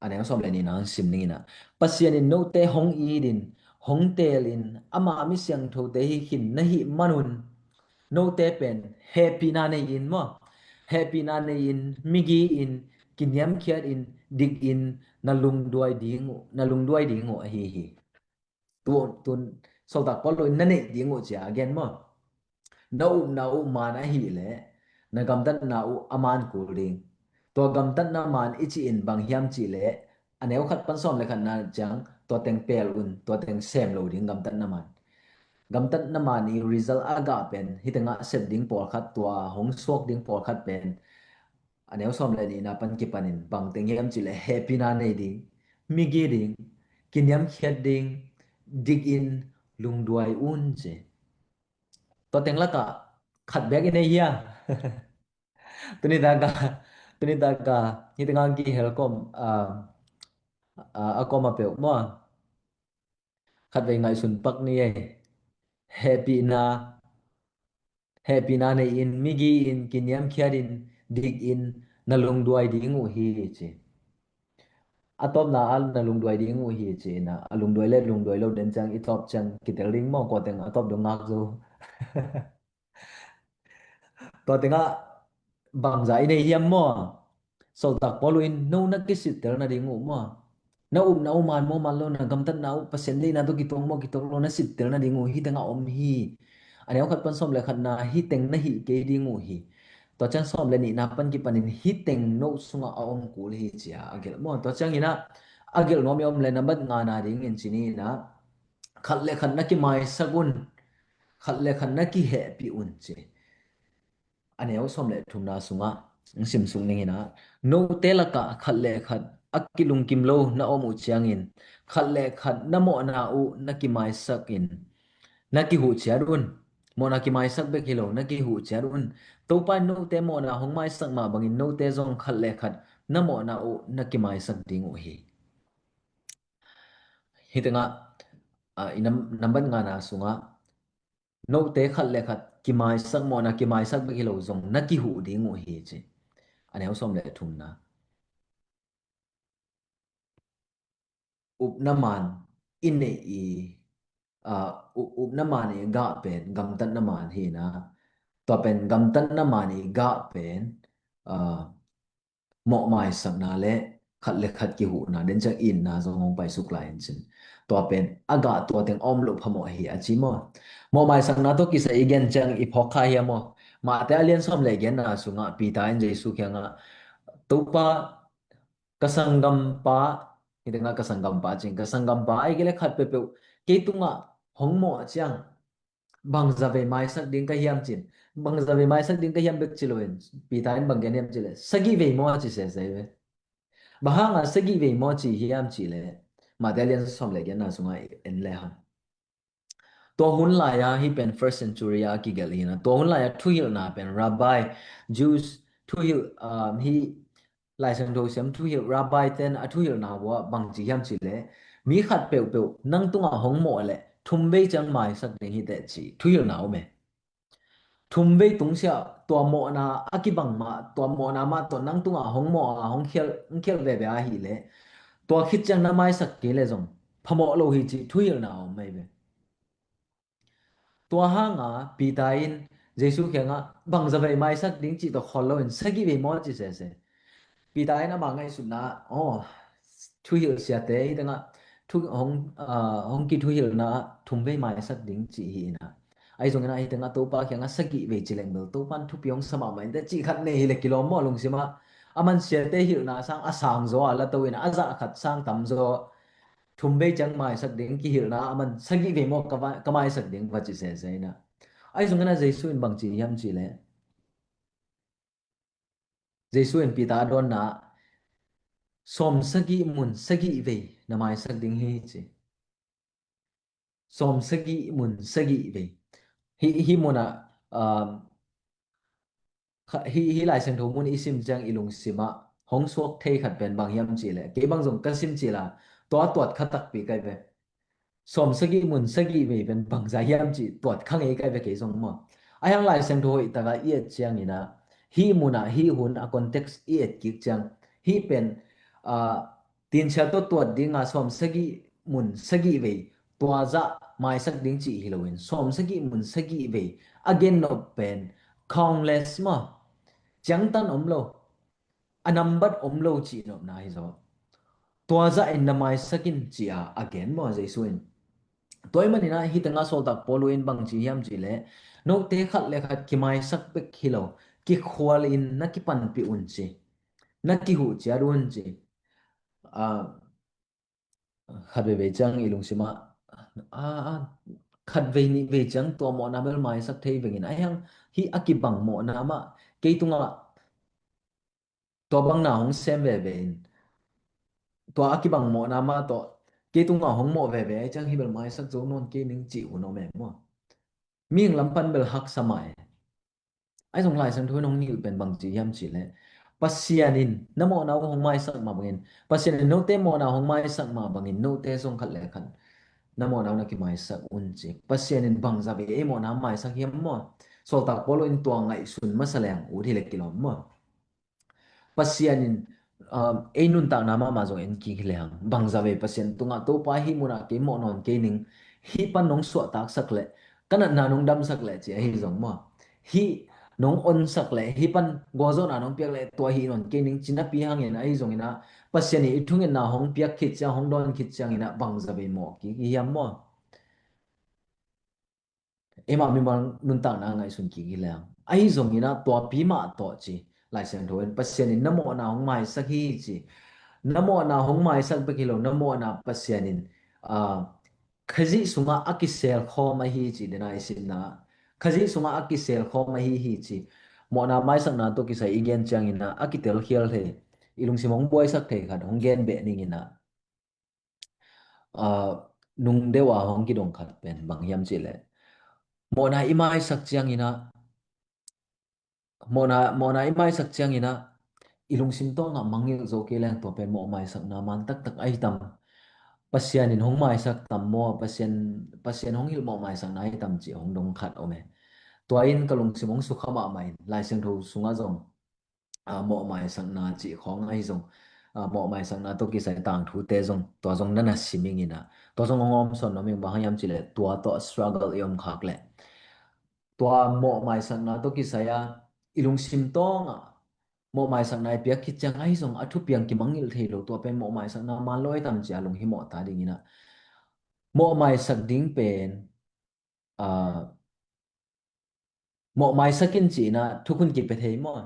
a neu sawm le nihna hong sim ning in ah. Pasian in note hong it in, hong teel in, ama mi siangthote hi khin na hih manun note pen hehpihna nei in maw? Hehpihna nei in, migi in, kiniamkhiat in, dik in, na lungduai ding uh, na lungduai ding uh ahi hi. Tu, tun Sawltak Paul in na neih ding uh ci a gen maw? Na upna uh man ahih leh na gamtatna uh a man kul ding. Tua gamtatna man i cih in bang hiam cih leh a neu khat pan sawm le khatna ciang tua teng pel un, tua teng sem lo ding gamtatna man. Gamtatna man i result a gah pen hih tengah sep ding pawlkhat, tua hong suak ding pawlkhat pen a neu sawm le nihna pan kipanin bang teng hiam cih leh hehpihna nei ding, migi ding, kiniamkhiat ding, dik in, lungduai un ci. Tua teng lakah khat bek i nei hia? Tuni taka, tuni taka hih tengah kihel kawm, ah, ah, a kawm a peuh maw? Khatvei ngaihsun pak ni ei. Hehpihna, hehpihna nei in, migi in, kiniamkhiat in, dik in, na lungduai ding uh hi ci. A tawpna ah na lungduai ding uh hi ci in ah, a lungduai le lungduai lo den ciang i tawp ciang kitel ding maw, kua teng a tawp dong ngak zo. Tua tengah bangza i nei hiam maw? Sawltak Paul in no na kisittel nading uh maw? Na upna uh man maw, man lo na gamtatna uh Pasian deihna tawh kituak maw, kituak lo na sittel nading uh hih tengah om hi. A neu khat pan sawm le khatna hih teng na hih kei ding uh hi. Tua ciang sawm le nihna pan kipanin hih teng no sungah a om kul hi ci a a gelh maw? Tua ciangin ah a gelh nuam i om le nambat ngana dingin ci ni in ah khat le khat na kimaisak un, khat le khat na kihehpih un ci. A neu sawm le thumna sungah hong simsuk ning in ah, note lakah khat le khat a kilungkim lo na om uh ciangin khat le khat na mawhna uh na kimaisak in na kihuh ciat un. Mawhna kimaisak bek hi lo, na kihuh ciat un. Topa in note mawhna hong maisak mah bangin note zong khat le khat na mawhna uh na kimaisak ding uh hi. Hih tengah, ah, i nam-, nambat ngana sungah note khat le khat kimaisak, mawhna kimaisak bek hi lo zong na kihuh ding uh hi ci. A neu sawm le thumna. Upna man i neih i, ah, u-, upna man i gah pen gamtatna man hi in ah, tua pen gamtatna man i gah pen, ah, mawhmaisakna le khat le khat kihuhna den ciang itna zong hong paisuk lai in cin. Tua pen a gah tua teng a om loh phamawh hi a ci maw? Mawhmaisakna tawh kisai i gen ciang i phawk kha hia maw? Mahte a lian sawm le genna sungah Peter in Jesu kiangah, Topa, ka sanggampa, hih tengah ka sanggampa cin, ka sanggampa, ahih kei leh khat peuhpeuh kei tungah hong mawh ciang bangza vei maisak ding ka hiam cin, bangza vei maisak ding ka hiam bek ci loin Peter in bang gen hiam cih leh sagih vei maw a ci sese ve. Bang hanga sagih vei maw ci hiam cih leh Matthai a lian sawm le genna sungah en le hang. Tua hun lai-a hih pen first century a kigelh hi na. Tua hun lai-a thuhilhna pen rabbi, Jews thuhilh, um, hih Lai Siangtho siam thuhilh rabbi ten a thuhilhna uh ah bang ci hiam cih leh, mi khat peuhpeuh nang tungah hong mawh leh thum vei ciang maisak ding hi teh ci thuhilhna om e. Thum vei tung sia, tua mawhna a kibang mah, tua mawhna mah tua nang tungah hong mawh a hong khial, hong khial veve ahih leh tua khit ciang na maisak kei leh zong phamawh lo hi ci thuhilhna om mai ve. Tua hanga Peter in Jesu kiangah bangza vei maisak ding cih tawh khawl loin sagih vei maw ci sese. Peter in ama ngaihsutna, aw, thuhilh siate hi tengah thu, hong, ah, hong kithuhilhna ah thum vei maisak ding cih hi inah. Ahi zongin ah hi tengah Topa kiangah sagih vei ci leng bel Topa in thupi hong sa mahmah inteh cih khat nei hileh kilawm maw lungsim ah. A man siate hilhna sang a sang zaw a la to inah a zah khat sang tam zaw thum vei ciang maisak ding kihilhna a man sagih vei maw ka va-, ka maisak ding va ci sese inah. Ahi zongin ah Jesu in bangci hiam cihleh. Jesu in Peter a dawnna ah sawm sagih mun sagih vei na maisak ding hi ci. Sawm sagih mun sagih vei. Hi, hi munah, um, kha-, hi, hi Lai Siangtho mun i sim ciang i lungsim ah hong suak thei khat pen bang hiam cihleh. Kei bang zong ka sim cihla, tua tuat kha takpi kai ve. Sawm sagih mun sagih vei pen bangza hiam cih tuat kha ngei kai ve kei zong maw. A hiang Lai Siangtho hoih taka i et ciangin ah, hih munah, hih hun a context i et kik ciang, hih pen, ah, tinchia tawh tuat dinga sawm sagih mun sagih vei tua zah maisak ding cih hi loin, sawm sagih mun sagih vei a gen nop pen countless maw. Ciangtan om lo. A nambat om lo cih nopna hi zaw. Tua zah in na maisak in ci-a a gen maw Jesu in. Tua ahih manin ah hi tengah sawltak Paul in bangci hiam cihleh, note khat le khat kimaisak bek hi lo, kikhual in na kipanpih un ci. Na kihuh ciat un ci. Ah, khat veivei ciang i lungsim ah, ah, ah, khat vei nih vei ciang tua mawhna bel maisak thei vengin. A hiang hih a kibang mawhna mah kei tungah tua bang na hong sem veve in, tua a kibang mawhna mah tawh kei tungah hong mawh veve ai ciang hi bel maisak zo nawn kei ning cih hun om e maw. Mihing lam pan bel haksa mah e. Ahi zong Lai Siangtho in hong hilh pen bangci hiam cihleh, Pasian in na mawhna uh hong maisak mah bangin, Pasian in note mawhna hong maisak mah bangin note zong khat le khat na mawhna uh na kimaisak un ci. Pasian in bangza vei ei mawhna maisak hiam maw. Sawltak Paul in tua ngaihsun masa leng ut hileh kilawm maw. Pasian in, um, ei nuntakna mahmah zong en kik hi lehang, bangza vei Pasian tungah Topa hih munah kei mawh nawn kei ning, hih pan nong suahtaksak leh ka natna nong damsak leh ci ahi zong maw. Hih nong onsak leh hih pan gualzawhna nong piak leh tua hih nawn kei ning ci napi hangin ahi zongin ah Pasian in i thungetna hong piak khit ciang, hong dawn khit ciangin ah bangza vei mawh kik hi hiam maw. Eimah mimal nuntakna ngaihsun kik hi leng. Ahi zongin ah tuapi mah tawh ci. Lai Siangtho in Pasian in na mawhna hong maisak hi ci. Na mawhna hong maisak bek hi lo, na mawhna Pasian in, ah, Khazih sungah a kiselkhawm ahi ci, dena i simna. Khazih sungah a kiselkhawm ahi hi ci. Mawhna maisakna tawh kisai i gen ciangin ah a kitelkhial thei, i lungsim hong buaisak thei khat hong gen beh ningin ah. Ah, nung deuh a hong kidong khat pen bang hiam cihleh, mawhna i maisak ciangin ah, mawhna, mawhna i maisak ciangin ah i lungsim tawngah mangngilh zo kei leng tua pen mawh maisakna man taktak ahi tam. Pasian in hong maisak tam maw, Pasian, Pasian hong hilh mawh maisakna ahi tam cih hong dong khat om e. Tua in ka lungsim hong sukha mahmah in, Lai Siangtho sungah zong, ah, mawh maisakna cih khawng ahi zong, ah, mawh maisakna tawh kisai tangthute zong, tua zong na na sim ing in ah, tua zong hong om sawn nuam ing, bang hang hiam cihleh tua tawh struggle i om khak leh. Tua mawh maisakna tawh kisai a i lungsim tawngah mawh maisakna i piak khit ciang ahi zong a thupiang kimangngilh thei lo, tua pen mawh maisakna man lo ahi tam ci a lunghimawh ta dingin ah. Mawh maisak ding pen, ah, mawh maisak in cihna thukhun kipia thei maw.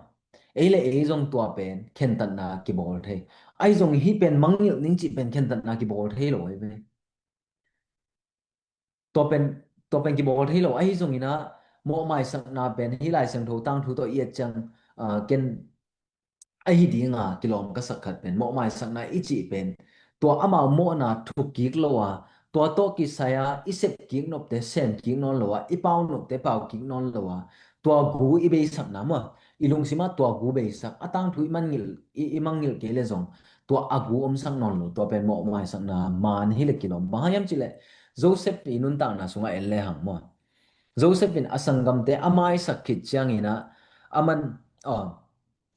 Ei le ei zong tua pen khentatna kibawl thei. Ahi zong hih pen mangngilh ning cih pen khentatna kibawl thei lo ahi ve. Tua pen, tua pen kibawl thei lo ahi zongin ah mawh maisakna pen hih Lai Siangtho tangthu tawh i et ciang, ah, ken ahi dinga kilawm ka sak khat pen, mawh maisakna i cih pen tua amau mawhna thuk kik lo a, tua tawh kisai a i sep kik nopte sem kik nawn lo a, i pau nopte pau kik nawn lo a, tua gu i beisakna maw, i lungsim ah tua gu beisak, a tangthu i mangngilh, i, i mangngilh kei le zong tua a gu omsak nawn lo, tua pen mawh maisakna man hileh kilawm. Bang hang hiam cihleh Joseph i nuntakna sungah en lehang maw, Joseph in a sanggamte a maisak khit ciangin ah, a man, aw,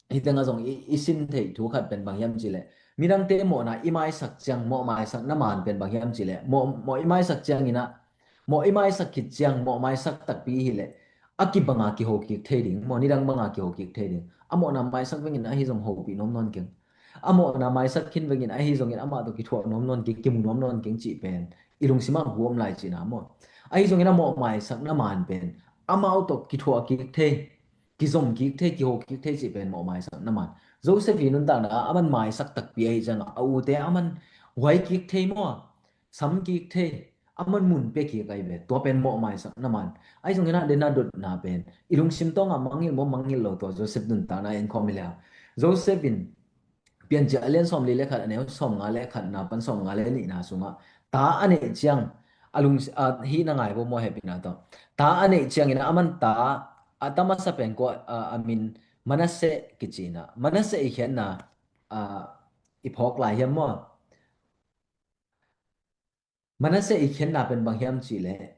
hih tengah zong i, i sin theih thu khat pen bang hiam cihleh, midangte mawhna i maisak ciang, mawh maisakna man pen bang hiam cihleh, mawh, mawh i maisak ciangin ah Mawh i maisak khit ciang, mawh maisak takpi hi leh, a kibanga kiho kik thei ding, mawh nidang banga kiho kik thei ding. A mawhna maisak vengin ahi zong hopih nuam nawn keng. A mawhna maisak khin vengin ahi zongin amah tawh kithuah nuam nawn keng, kimu nuam nawn keng cih pen i lungsimah gu om lai cihna maw. Ahi zongin a mawh maisakna man pen amau tawh kithuah kik thei, kizom kik thei, kiho kik thei cih pen mawh maisakna man. Joseph i nuntakna ah aman maisak takpi ahi ciangah a ute aman huai kik thei maw, sam kik thei, aman mun pia kik ahi ve. Tua pen mawh maisakna man. Ahi zongin a den a dotna pen i lungsim tawngah mangngilh maw mangngilh lo, tua Joseph nuntakna en khawm hi leh. Joseph in Piancil a lian sawmli le khat, a neu sawmnga le khatna pan sawmnga le nihna sungah ta a neih ciang a lung, a, hih na ngai vo maw, hehpihna tawh. Ta a neih ciangin aman ta a ta masa pen kua, a, a min Manasseh kici in ah, Manasseh i khiatna, a, i phawk lai hiam maw? Manasseh i khiatna pen bang hiam cih leh,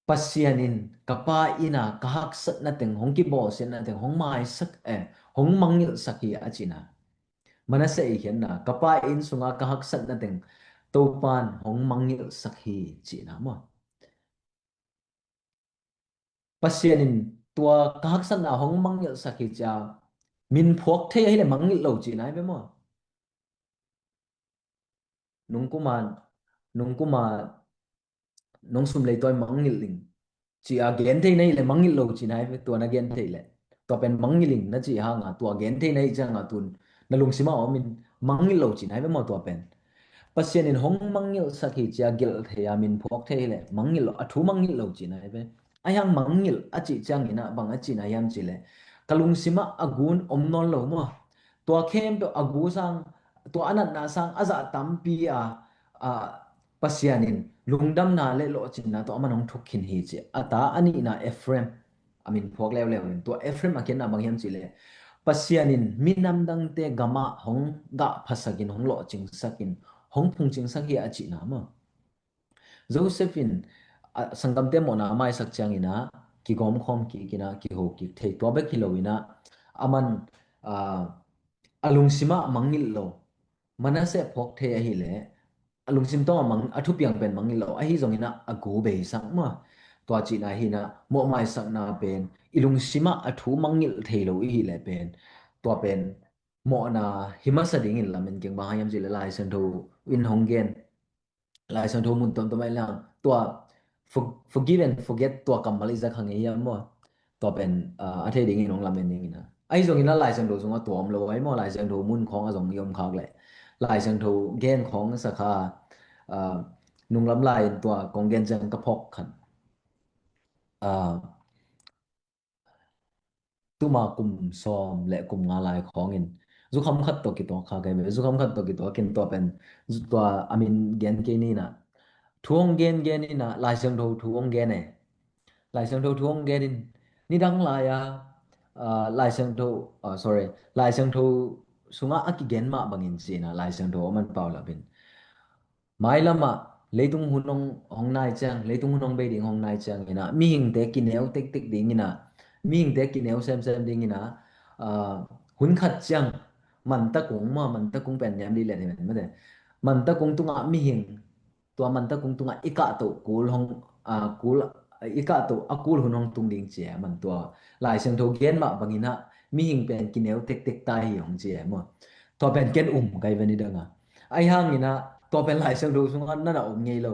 Pasian in ka pa inn ah ka haksatna teng, hong kibawlsiatna teng hong maisak, eh, hong mangngilhsak hi a cihna. Manasseh i khiatna, ka pa inn sungah ka haksatna teng Topa'n hong mangngilhsak hi cihna maw. Pasian in tua ka haksatna hong mangngilhsak hi cia, min phuak thei ahih leh mangngilh lo cihna hi ve maw. Nung kuma, nung kuma, nong sum lei tua mangngilh ing ci a gen thei na hih leh mangngilh lo cihna hi ve, tua na gen thei leh. Tua pen mangngilh ing na cih hanga tua gen thei na hih cianga tun na lungsimah a om in mangngilh lo cihna hi ve maw tua pen. Pasian in hong mangngilhsak hi cia gelh thei a min phuak thei hi leh mangngilh lo, a thu mangngilh lo cihna hi ve. Ahi hang mangngilh a cih ciangin ah bang a cihna hiam cih leh, ka lungsimah a gun om nawn lo maw. Tua khempeuh a gu sang, tua a natna sang a zah tampi a, a, Pasian in lungdamna le lawhcinna tawh aman hong thuk khin hi ci. A ta a nihna Ephraim a min phuak leuleu in, tua Ephraim a khiatna bang hiam cih leh, Pasian in minam dangte gamah hong gah phasakin, hong lawhcingsakin, hong phungcingsak hi a cihna maw. Joseph in, a, sanggamte mawhna a maisak ciangin ah kigawmkhawm kik in ah kiho kik thei, tua bek hi lo in ah aman, a, a lungsimah mangngilh lo. Manasseh phawk thei ahih leh a lungsim tawngah mang, a thupiang pen mangngilh lo. Ahi zongin ah a gu beisak maw. Tua cihna hi in ah mawh maisakna pen i lungsimah a thu mangngilh thei lo i hih leh pen, tua pen mawhna hi masa dingin lamen keng. Bang hang hiam cih leh Lai Siangtho in hong gen, Lai Siangtho mun tuamtuam ah i lang tua for-, forgive and forget tua kammal i za kha ngei hiam maw? Tua pen, ah, a thei dingin hong lamen dingin ah. Ahi zongin ah Lai Siangtho sungah tua om lo ahi maw, Lai Siangtho mun khawng a zong i om khak leh. Lai Siangtho gen khawng sa kha, ah, nunglam lai in tua kong gen ciang ka phawk khat. Ah, tuma kum sawm le kum nga lai khawngin zukham khat tawh kituak kha kai ve. Zukham khat tawh kituak in tua pen, zu-, tua a min gen kei ni in ah. Thu hong gen gen in ah, Lai Siangtho thu hong gen e. Lai Siangtho thu hong gen in, nidang lai a, ah, Lai Siangtho, ah, sorry, Lai Siangtho sungah a kigen mah bangin ci in ah, Lai Siangtho a man pau lap in. Mailamah leitung hun hong, hong nai ciang, leitung hun hong bei ding hong nai ciangin ah, mihingte kineu tektek dingin ah, mihingte kineu semsem dingin ah, ah, hun khat ciang, mantakung maw, mantakung pen niam dih leh dih pen mate. Mantakung tungah mihing, tua mantakung tungah i kahtoh kul hong, ah, kul, i kahtoh a kul hun hong tung ding ci a, man tua Lai Siangtho gen mah bangin ah, mihing pen kineu tektek ta hi hong ci a maw. Tua pen ken um kai ve nidang a. Ahi hangin ah, tua pen Lai Siangtho sungah na na om ngei lo.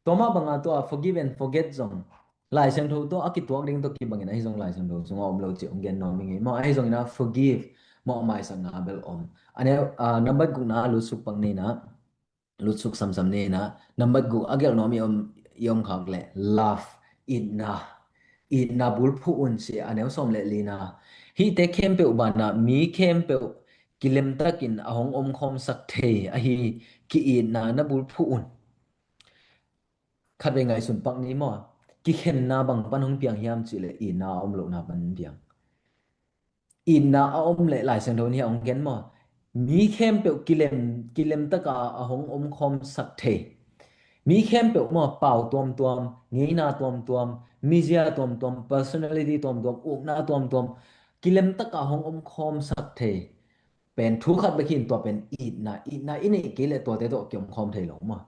Tua mah banga tua forgive and forget zong Lai Siangtho tawh a kituak ding tawh kibangin ahi zong Lai Siangtho sungah om lo cih hong gen nuam ing ei maw. Ahi zongin ah forgive, mawh maisakna bel om. A neu, ah, nambat gukna a lutsuk pak ni in ah, lutsuk samsam ni in ah, nambat guk a gelh nuam i om, i om khak leh love, itna, itna bulphuh un ci a, a neu sawm le lina. Hihte khempeuh banah mi khempeuh kilemtakin a hong omkhawmsak thei ahi, ki-itna na bulphuh un. Khatvei ngaihsun pak ni maw. Kikhenna bang pan hong piang hiam cih leh itna a om lohna pan hong piang. Itna a om leh Lai Siangtho nih a hong gen maw. Mi khempeuh kilem, kilemtaka a hong omkhawmsak thei. Mi khempeuh maw, pau tuamtuam, ngeina tuamtuam, mizia tuamtuam, personality tuamtuam, ukna tuamtuam, kilemtaka a hong omkhawmsak thei. Pen thu khat bek hi in tua pen itna, itna i neih kei leh tuate tawh kiomkhawm thei lo maw.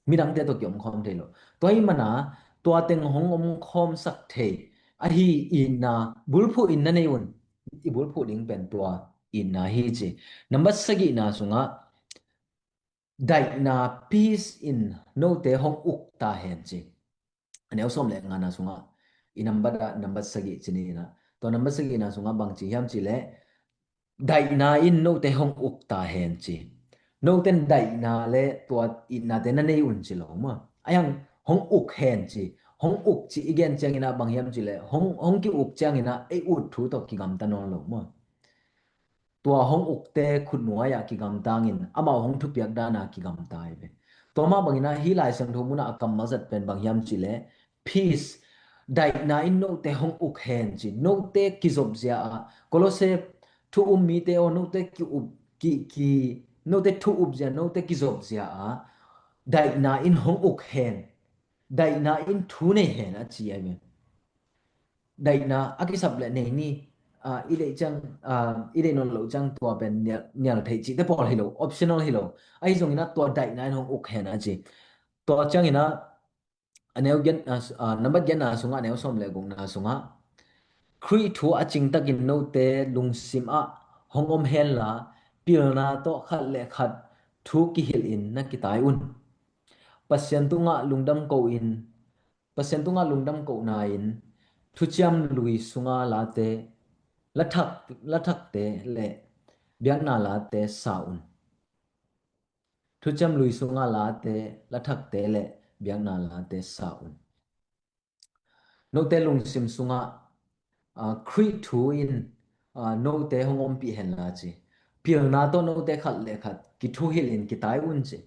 Midangte tawh ki-omkhawm thei lo. Tua ahih mana tua teng hong omkhawmsak thei ahi itna bulphuh in na nei un. I bulphuh ding pen tua itna hi ci. Nambat sagihna sungah daihna, peace in note hong uk ta hen ci. A neu sawm le ngana sungah i nambat ah nambat sagih ci ni in ah, tua nambat sagihna sungah bang ci hiam cih leh daihna in note hong uk ta hen ci. Note in daihna le tua itnate na nei un ci lo maw. A hiang hong uk hen ci. Hong uk ci i gen ciangin ah bang hiam cih leh hong, hong ki-uk ciangin ah ei ut thu tawh kigamta nawn lo maw. Tua hong ukte khutnuai ah kigamtangin amau hong thupiak dana kigamta hi ve. Tua mah bangin ah hih Lai Siangtho munah a kammal zat pen bang hiam cih leh peace, daihna in note hong uk hen ci. Note kizopzia ah, Kolose thu um mite aw, note ki up, ki, ki, note thu upzia, note kizopzia ah daihna in hong uk hen. Daihna in thu nei hen a ci ahi ve. Daihna a kisap le nei ni. Ah, i deih ciang, ah, i deih nawn loh ciang tua pen nial, nial theih cihte pawl hi lo, optional hi lo. Ahi zongin ah tua daihna in hong uk hen a ci. Tua ciangin ah a neu giat, ah, nambat giatna sungah, a neu sawm le gukna sungah Khrih thu a cingtakin note lungsim ah hong om henla pilna tawh khat le khat thu kihilh in na kitai un. Pasian tungah lungdam ko in, Pasian tungah lungdam kohna in thuciam lui sunga late, lathak, lathakte le biakna late sa un. Thuciam lui sunga late, lathakte le biakna late sa un. Note lungsim sungah, ah, Khrih thu in, ah, note hong ompih henla ci. Pilna tawh note khat le khat kithuhilh in kitai un ci.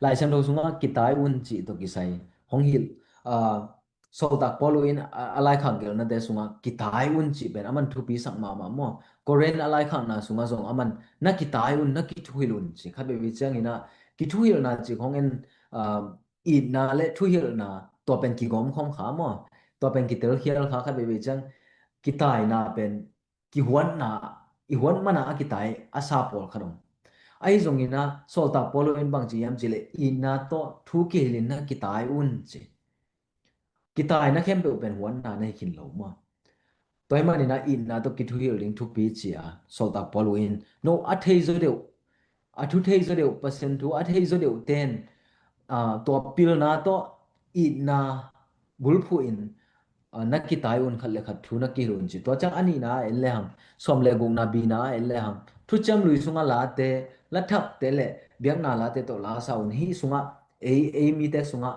Lai Siangtho sungah kitai un ci tawh kisai hong hilh, ah, Sawltak Paul in a, a laikhak gelhnate sungah kitai un cih pen aman thupi sak mahmah maw. Korin a laikhakna sungah zong aman na kitai un, na kithuhilh un ci. Khat veivei ciangin ah kithuhilhna cih khong in, ah, itna le thuhilhna tua pen kigawmkhawm kha maw. Tua pen kitelkhial kha. Khat veivei ciang kitaina pen kihuatna, i huat mana a kitai a sa pawlkhat om. Ahi zongin ah Sawltak Paul in bang ci hiam cih leh itna tawh thu kihilh in na kitai un ci. Kitaina khempeuh pen huatna na hi khin lo maw. Tua ahih manin ah itna tawh kithuhilh ding thupi ci a Sawltak Paul in no a thei zaw deuh, a thu thei zaw deuh, Pasian thu a thei zaw deuh ten, ah, tua pilna tawh itna bulphuh in, ah, na kitai un, khat le khat thu na kihilh un ci. Tua ciang a nihna ah en lehang, sawm le gukna bina ah en lehang, thuciam lui sunga late, lathakte le biakna late tawh la sa un. Hih sungah ei, ei mite sungah,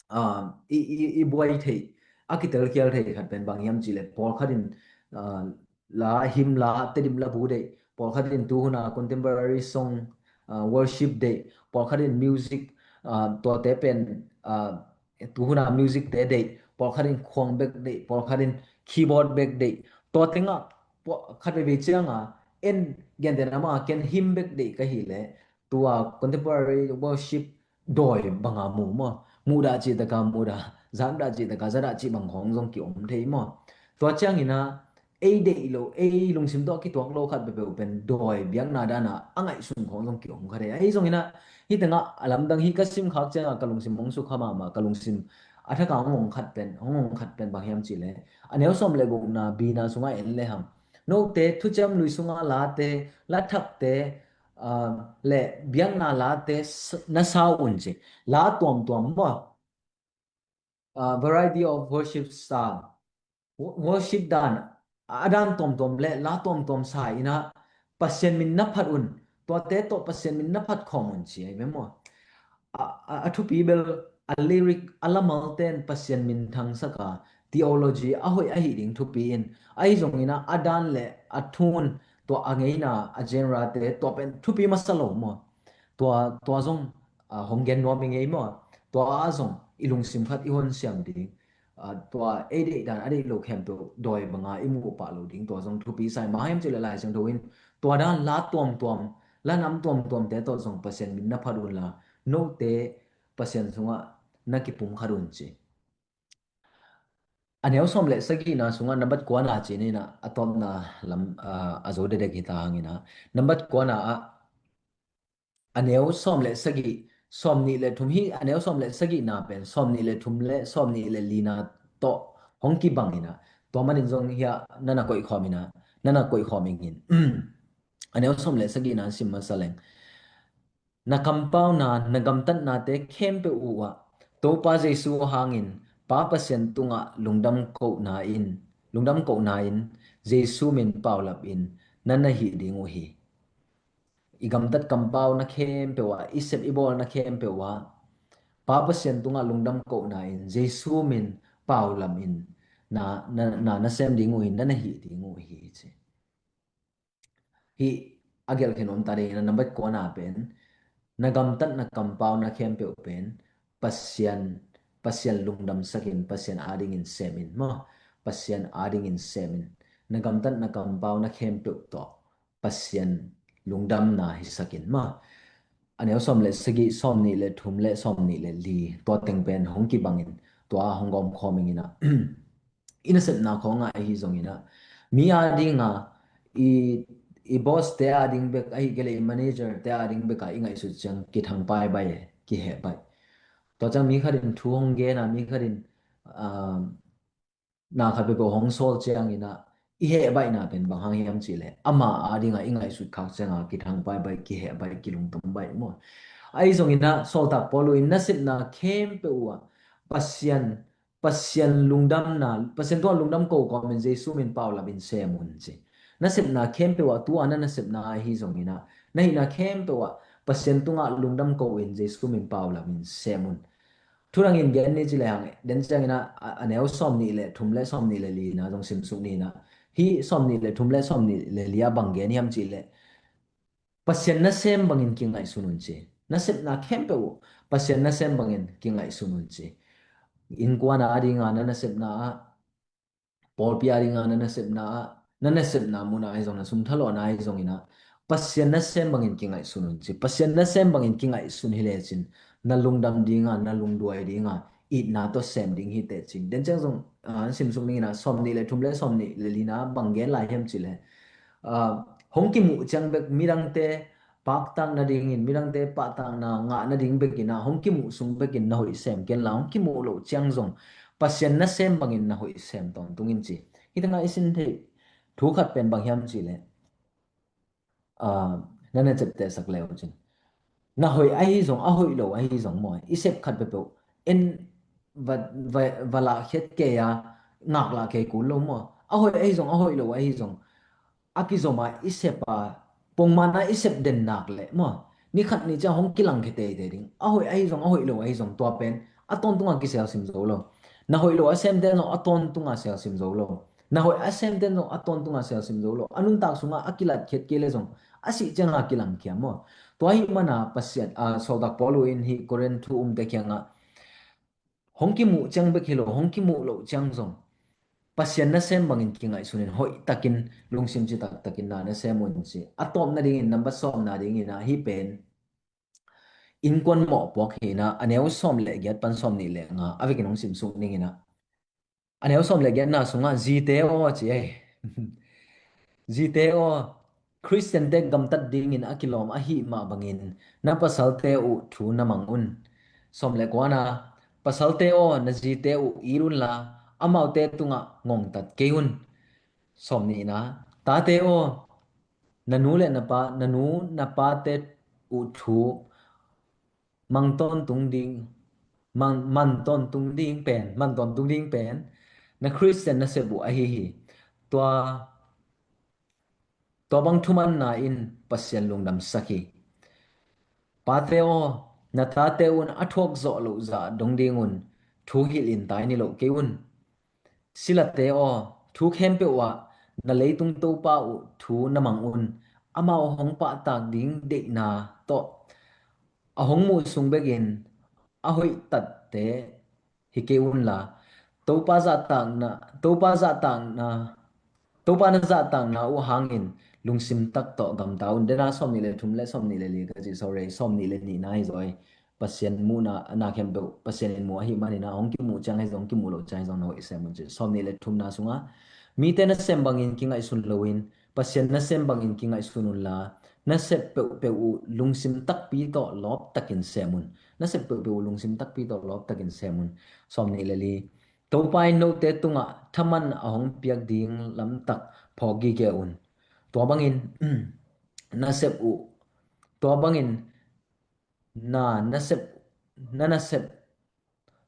ah, i, i, i buai theih, a kitelkhial theih khat pen bang hiam cih leh pawlkhat in, ah, la, hymn la, Tedim la bu deih, pawlkhat in tuhuna contemporary song, ah, worship deih, pawlkhat in music, ah, tuate pen, ah, tuhuna music te deih, pawlkhat in khuang bek deih, pawlkhat in keyboard bek deih. Tua tengah, paw-, khat veivei cianga en gentehna mah ken hymn bek deih ka hih leh tua contemporary worship dawi banga mu maw. Muhdah cihtaka muhdah, zakdah cihtaka zakdah cih bang khawng zong ki-om thei maw. Tua ciangin ah ei deih lo, ei lungsim tawh kituak lo khat peuhpeuh pen dawi biakna dana a ngaihsun khawng zong ki-om kha thei. Ahi zongin ah hih tengah a lamdang hih ka simkhak ciangah ka lungsim hong sukha mahmah, ka lungsim a thakah hong hong khat pen, hong hong khat pen bang hiam cih leh a neu sawm le gukna bina sungah en lehang, note thuciam lui sunga late, lathakte, ah, le biakna late s-, na sa un ci. La tuamtuam maw. Ah, variety of worship style. Wo-, worship dan, a dan tuamtuam le la tuamtuam sa in ah Pasian min na phat un. Tuate tawh Pasian min na phat khawm un ci ahi ve maw. A, a, a thupi bel a lyric, a lamalte in Pasian min thangsak a, theology a hoih ahih ding thupi in, ahi zongin ah a dan le a tune, tua a ngeina, a genre te, tua pen thupi masa lo maw. Tua, tua zong, ah, hong gen nuam i ngei maw. Tua ah zong i lungsim khat i honsiam ding. Ah, tua ei deih dan a deih lo khempeuh dawi banga i muh pah lo ding, tua zong thupi sa hi. Bang hiam cih leh Lai Siangtho in tua dan la tuamtuam, la nam tuamtuamte tawh zong Pasian min na phat unla, note Pasian sungah na kipumkhat un ci. A neu sawm le sagihna sungah nambat kuana ci-in ah a tawpna lam, ah, a zo dedek hi ta hangin ah, nambat kuana ah, a neu sawm le sagih, sawm nih le thum hi, a neu sawm le sagihna pen sawm nih le thum le sawm nih le lina tawh hong kibang inah, tua manin zong hiah na na koih khawm inah, na na koih khawm ingin. A neu sawm le sagihna sim masa leng, na kampauna, na gamtatnate khempeuh uhah Topa Jesu hangin Pa Pasian tungah lungdam kohna in, lungdam kohna in Jesu min paulap in na na hih ding uh hi. I gamtat kampau na khempeuh ah, i sep i bawl na khempeuh ah Pa Pasian tungah lungdam kohna in Jesu min paulap in na, na, na, na sem ding uh hi, na na hih ding uh hi ci. Hih a gelh khin om ta ding ina, nambat kuana pen na gamtat na kampau na khempeuh pen Pasian, Pasian lungdamsakin Pasian adingin semin maw, Pasian adingin semin, na gamtat na kampau na khempeuh tawh Pasian lungdamna hisakin maw. A neu sawm le sagih, sawm nih le thum le sawm nih le li, tua teng pen hong kibangin tua hong gawm khawm ing ina. I nasepna khawngah ahi zongina, mi adinga, i, i boss te ading bek ahi kei le i manager te ading beka i ngaihsut ciang kithang paibai, kihehbai. Tua ciang mi khatin thu hong gena, mi khatin, ah, na khat peuhpeuh hong sawl ciangina i hehbaihna pen bang hang hiam cihleh ama adinga i ngaihsut khak cianga kithang paibai, kihehbai, kilungtombai maw. Ahi zongina sawltak Paul uh in nasepna khempeuh uh ah Pasian, Pasian lungdamna, Pasian tungah lungdam ko kawmin Jesu min paulap in sem un ci. Nasepna khempeuh ah, tua na nasepna ahi zongina, na hihna khempeuh ah Pasian tungah lungdam ko in Jesu min paulap in sem un. Thudangin gen ni ci le hang, den ciangina a, a neu sawm nih le thum le sawm nih le lina zong simsuk nina. Hih sawm nih le thum le sawm nih le lia bang gen hiam cihleh Pasian nasem bangin kingaihsun un ci. Nasepna khempeuh uh Pasian nasem bangin kingaihsun un ci. Innkuan adinga na nasepna ah, pawlpi adinga na nasepna ah, na nasepna muna ahi zong, na sum thalawhna ahi zongina Pasian nasem bangin kingaihsun un ci. Pasian nasem bangin kingaihsun hi lecin na lungdam dinga, na lungduai dinga, itna tawh sem ding hi teh cin. Den ciang zong, ah, an simsuk ningina sawm nih le thum le sawm nih le lina bang gen lai hiam cihleh, ah, hong kimuh ciang bek midangte paktak nadingin, midangte pahtakna ngah nading bekina hong kimuh sung bekin na hoih sem kenla, hong kimuh loh ciang zong Pasian nasem bangin na hoih sem tawntungin ci. Hih tengah i sin theih thu khat pen bang hiam cihleh, ah, na na ciaptehsak le uh cin. Na hoih ahi zong, a hoih lo ahi zong maw, i sep khat peuhpeuh en va, va, va lahkhiat kei a, ngaklah kei kul lo maw. A hoih ahi zong, a hoih lo ahi zong, a kizoma i sepa, pongmana i sep den nak leh maw, ni khat ni ciang hong kilangkhia teitei ding. A hoih ahi zong, a hoih lo ahi zong, tua pen a tawntunga kiselsim zo lo. Na hoih lo a semten zong a tawntunga selsim zo lo. Na hoih a semten zong a tawntunga selsim zo lo. A nuntak sungah a kilatkhiat kei le zong a sih cianga kilangkhia maw. Tua ahih mana Pasian, ah, sawltak Paul uh in hih Korin thu umte kiangah hong kimuh ciang bek hi lo, hong kimuh loh ciang zong Pasian nasem bangin kingaihsunin hoihtakin, lungsim citaktakin na nasem un ci. A tawp nadingin, nambat sawm nadingin ah hih pen innkuan mawhpuak hi inah, a neu sawm le giat pan sawm nih le nga a vekin hong simsuk ning inah. A neu sawm le giatna sungah, zite aw ci ei. Zite aw, Khristiante gamtat dingin a kilawm ahih mah bangin na pasalte uh thu na mang un. Sawm le kuana, pasalte aw, na zite uh it unla, amaute tungah ngongtat kei un. Sawm nihna, tate aw, na nu le na pa, na nu na pate uh thu mang tawntung ding, mang, man tawntung ding pen, man tawntung ding pen na Khristian nasep uh ahi hi. Tua, tua bang thumanna in Pasian lungdamsak hi. Pate aw, na tate un a thuak zawh loh zah dong dingun thu hilh in tai ni loh kei un. Silate aw, thu khempeuh ah na leitung Topa uh thu na mang un. Amau hong pahtak ding deihna tawh a hong muh sung bekin a hoihtatte hi kei unla, Topa zahtakna, Topa zahtakna, Topa na zahtakna uh hangin lungsim tak tawh gamta un. Dena sawm nih le thum le sawm nih le li ka ci, sorry, sawm nih le nihna hi zaw ei. Pasian muhna, na khempeuh Pasian in muh ahih manin ah, hong kimuh ciang ahi zong, hong kimuh loh ciang ahi zong na hoih sem un ci. Sawm nih le thumna sungah, mite nasem bangin kingaihsun loin Pasian nasem bangin kingaihsun unla, Na sep peuhpeuh uh lungsim takpi tawh lawp takin sem un. Na sep peuhpeuh uh lungsim takpi tawh lawp takin sem un. Sawm nih le li. Topa in note tungah thaman a hong piak ding lamtak phawk gige un. Tua bangin na sep uh, tua bangin na, na sep, na na sep,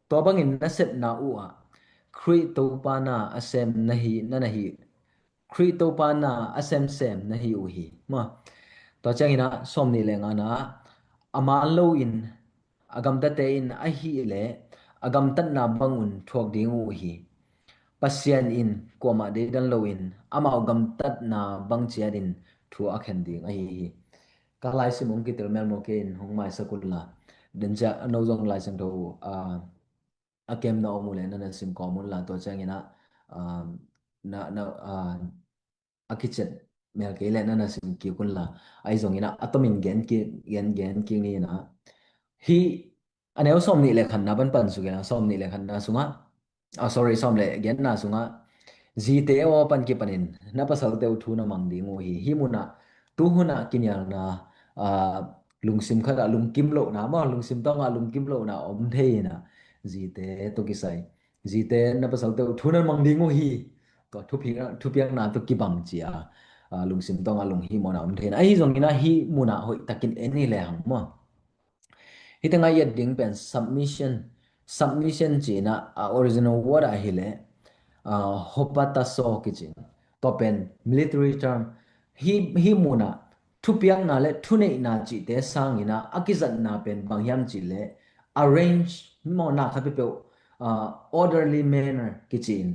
tua bangin na sepna uh ah Khrih Topa na a sem na hi, na na hi, Khrih Topa na a semsem na hi uh hi. Maw. Tua ciangin ah sawm nih le ngana ah, a man loin a gamtate in ahih leh a gamtatna bangun thuak ding uh hi. Pasian in kuamah deidan loin amau gamtatna bang ciatin thu a khen ding ahi hi. Ka laisim hong kitel melmaw kei in hong maisak un la. Den ciah a no zong Lai Siangtho uh, a, a kem na om uh leh na na sim kawm un la, tua ciangin ah, a, na, na, a, a kiciat mel kei leh na na sim kik un la. Ahi zongin ah a tomin gen kik, gen, gen kik ni in ah. Hih a neu sawm nih le khatna pan pan suk in ah, sawm nih le khatna sungah, ah, sorry, sawm le giatna sungah, zite aw pan kipanin na pasalte uh thu na mang ding uh hi. Hih munah tuhunah kinialna, ah, lungsim khatah lungkim lohna maw, lungsim tawngah lungkim lohna om thei in ah, zite tawh kisai, zite na pasalte uh thu na mang ding uh hi. Tua thupi-, thupiakna tawh kibang ci a, ah, lungsim tawngah lunghimawhna om thei in ah. Ahi zongin ah hih munah hoih takin en hi lehang maw. Hih tengah i et ding pen submission. Submission cih in ah a original word ah hi leh, ah, hupotasso kici in. Tua pen military term. Hih, hih munah thupiakna le thuneihna cihte sangin ah a kizatna pen bang hiam cih leh arrange maw, na khat peuhpeuh, ah, orderly manner kici in.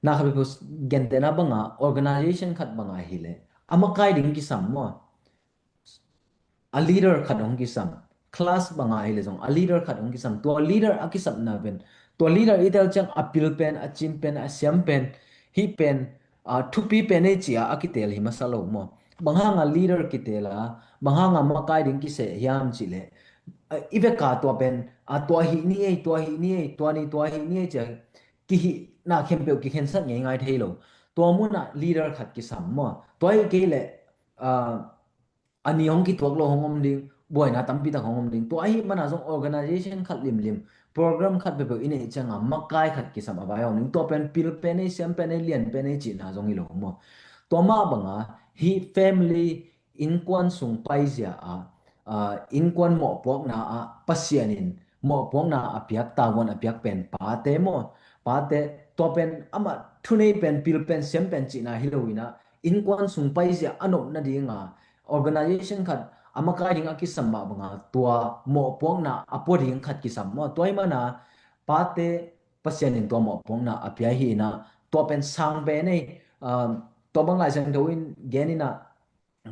Na khat peuhpeuh gentehna banga organization khat banga hi leh a makai ding kisam maw. A leader khat hong kisam. Class banga hi leh zong a leader khat hong kisam. Tua leader a kisapna pen, tua leader i tel ciang a pil pen, a cim pen, a siam pen, hih pen, a, thupi pen ei ci a a kitel hi masa lo maw. Bang hanga leader kitel a, bang hanga makai ding kiseh hiam cih leh, a, i veka tua pen, a, tua hih ni ei, tua hih ni ei, tua ni tua hih ni ei ci a kihihna khempeuh kikhensat ngeingai thei lo. Tua munah leader khat kisam maw. Tua hi kei leh, a, a ni hong kituak lo hong om ding, buaina tampi tak hong om ding. Tua ahih mana zong organization khat limlim, program khat peuhpeuh i neih cianga makai khat kisam a vai a om ding. Tua pen pil pen ei, siam pen ei, lian pen ei cihna zong hi lo maw. Tua mah banga hih family innkuan sung paizia ah, ah, innkuan mawhpuakna ah Pasian in mawhpuakna a piak, tavuan a piak pen pate maw. Pate, tua pen amah thunei pen, pil pen, siam pen cihna hi lo in ah, innkuan sung paizia a nop nadinga, organization khat a makai ding a kisam mah banga tua mawhpuakna a pua ding khat kisam maw. Tua hi mana pate Pasian in tua mawhpuakna a pia hi in ah, tua pen sang pen ei, um, tua bang Lai Siangtho in gen in ah,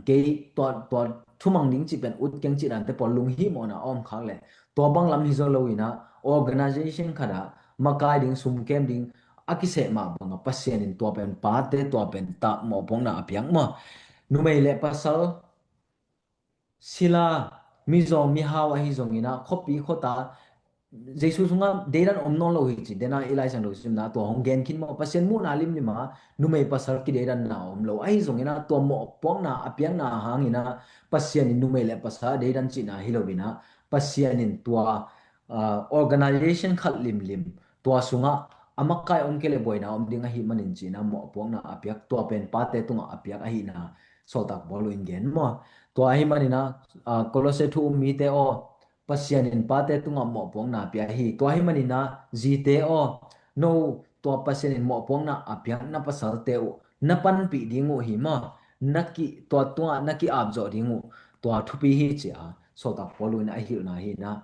kei tua, tua thumang ding cih pen ut keng cih dante pawl lunghimawhna a om khak leh tua bang lam hi zaw lo in ah, organization khat ah makai ding, sum kem ding a kiseh mah banga Pasian in tua pen pate, tua pen ta mawhpuakna a piak maw. Numei le pasal, sila, mizaw mihau ahi zongin ah, khuapi khuata, Jesu sungah deidan om nawn lo hi ci, dena i Lai Siangtho simna tua hong gen khin maw. Pasian muhna limlim ah numei pasal kideidanna om lo. Ahi zongin ah tua mawhpuakna a piakna hangin ah Pasian in numei le pasal a deidan cihna hi lo in ah, Pasian in tua, ah, organization khat limlim, tua sungah a makai om kei leh buaina om ding ahih manin cihna mawhpuakna a piak, tua pen pate tungah a piak ahihna Sawltak Paul in gen maw. Tua ahih manin ah, ah, Kolose thu um mite aw, Pasian in pate tungah mawhpuakna a pia hi. Tua ahih manin ah zite aw, no tua Pasian in mawhpuakna a piak na pasalte uh na panpih ding uh hi maw. Na ki, tua tungah na ki-apzawh ding uh, tua thupi hi ci a Sawltak Paul in a hilhna hi in ah.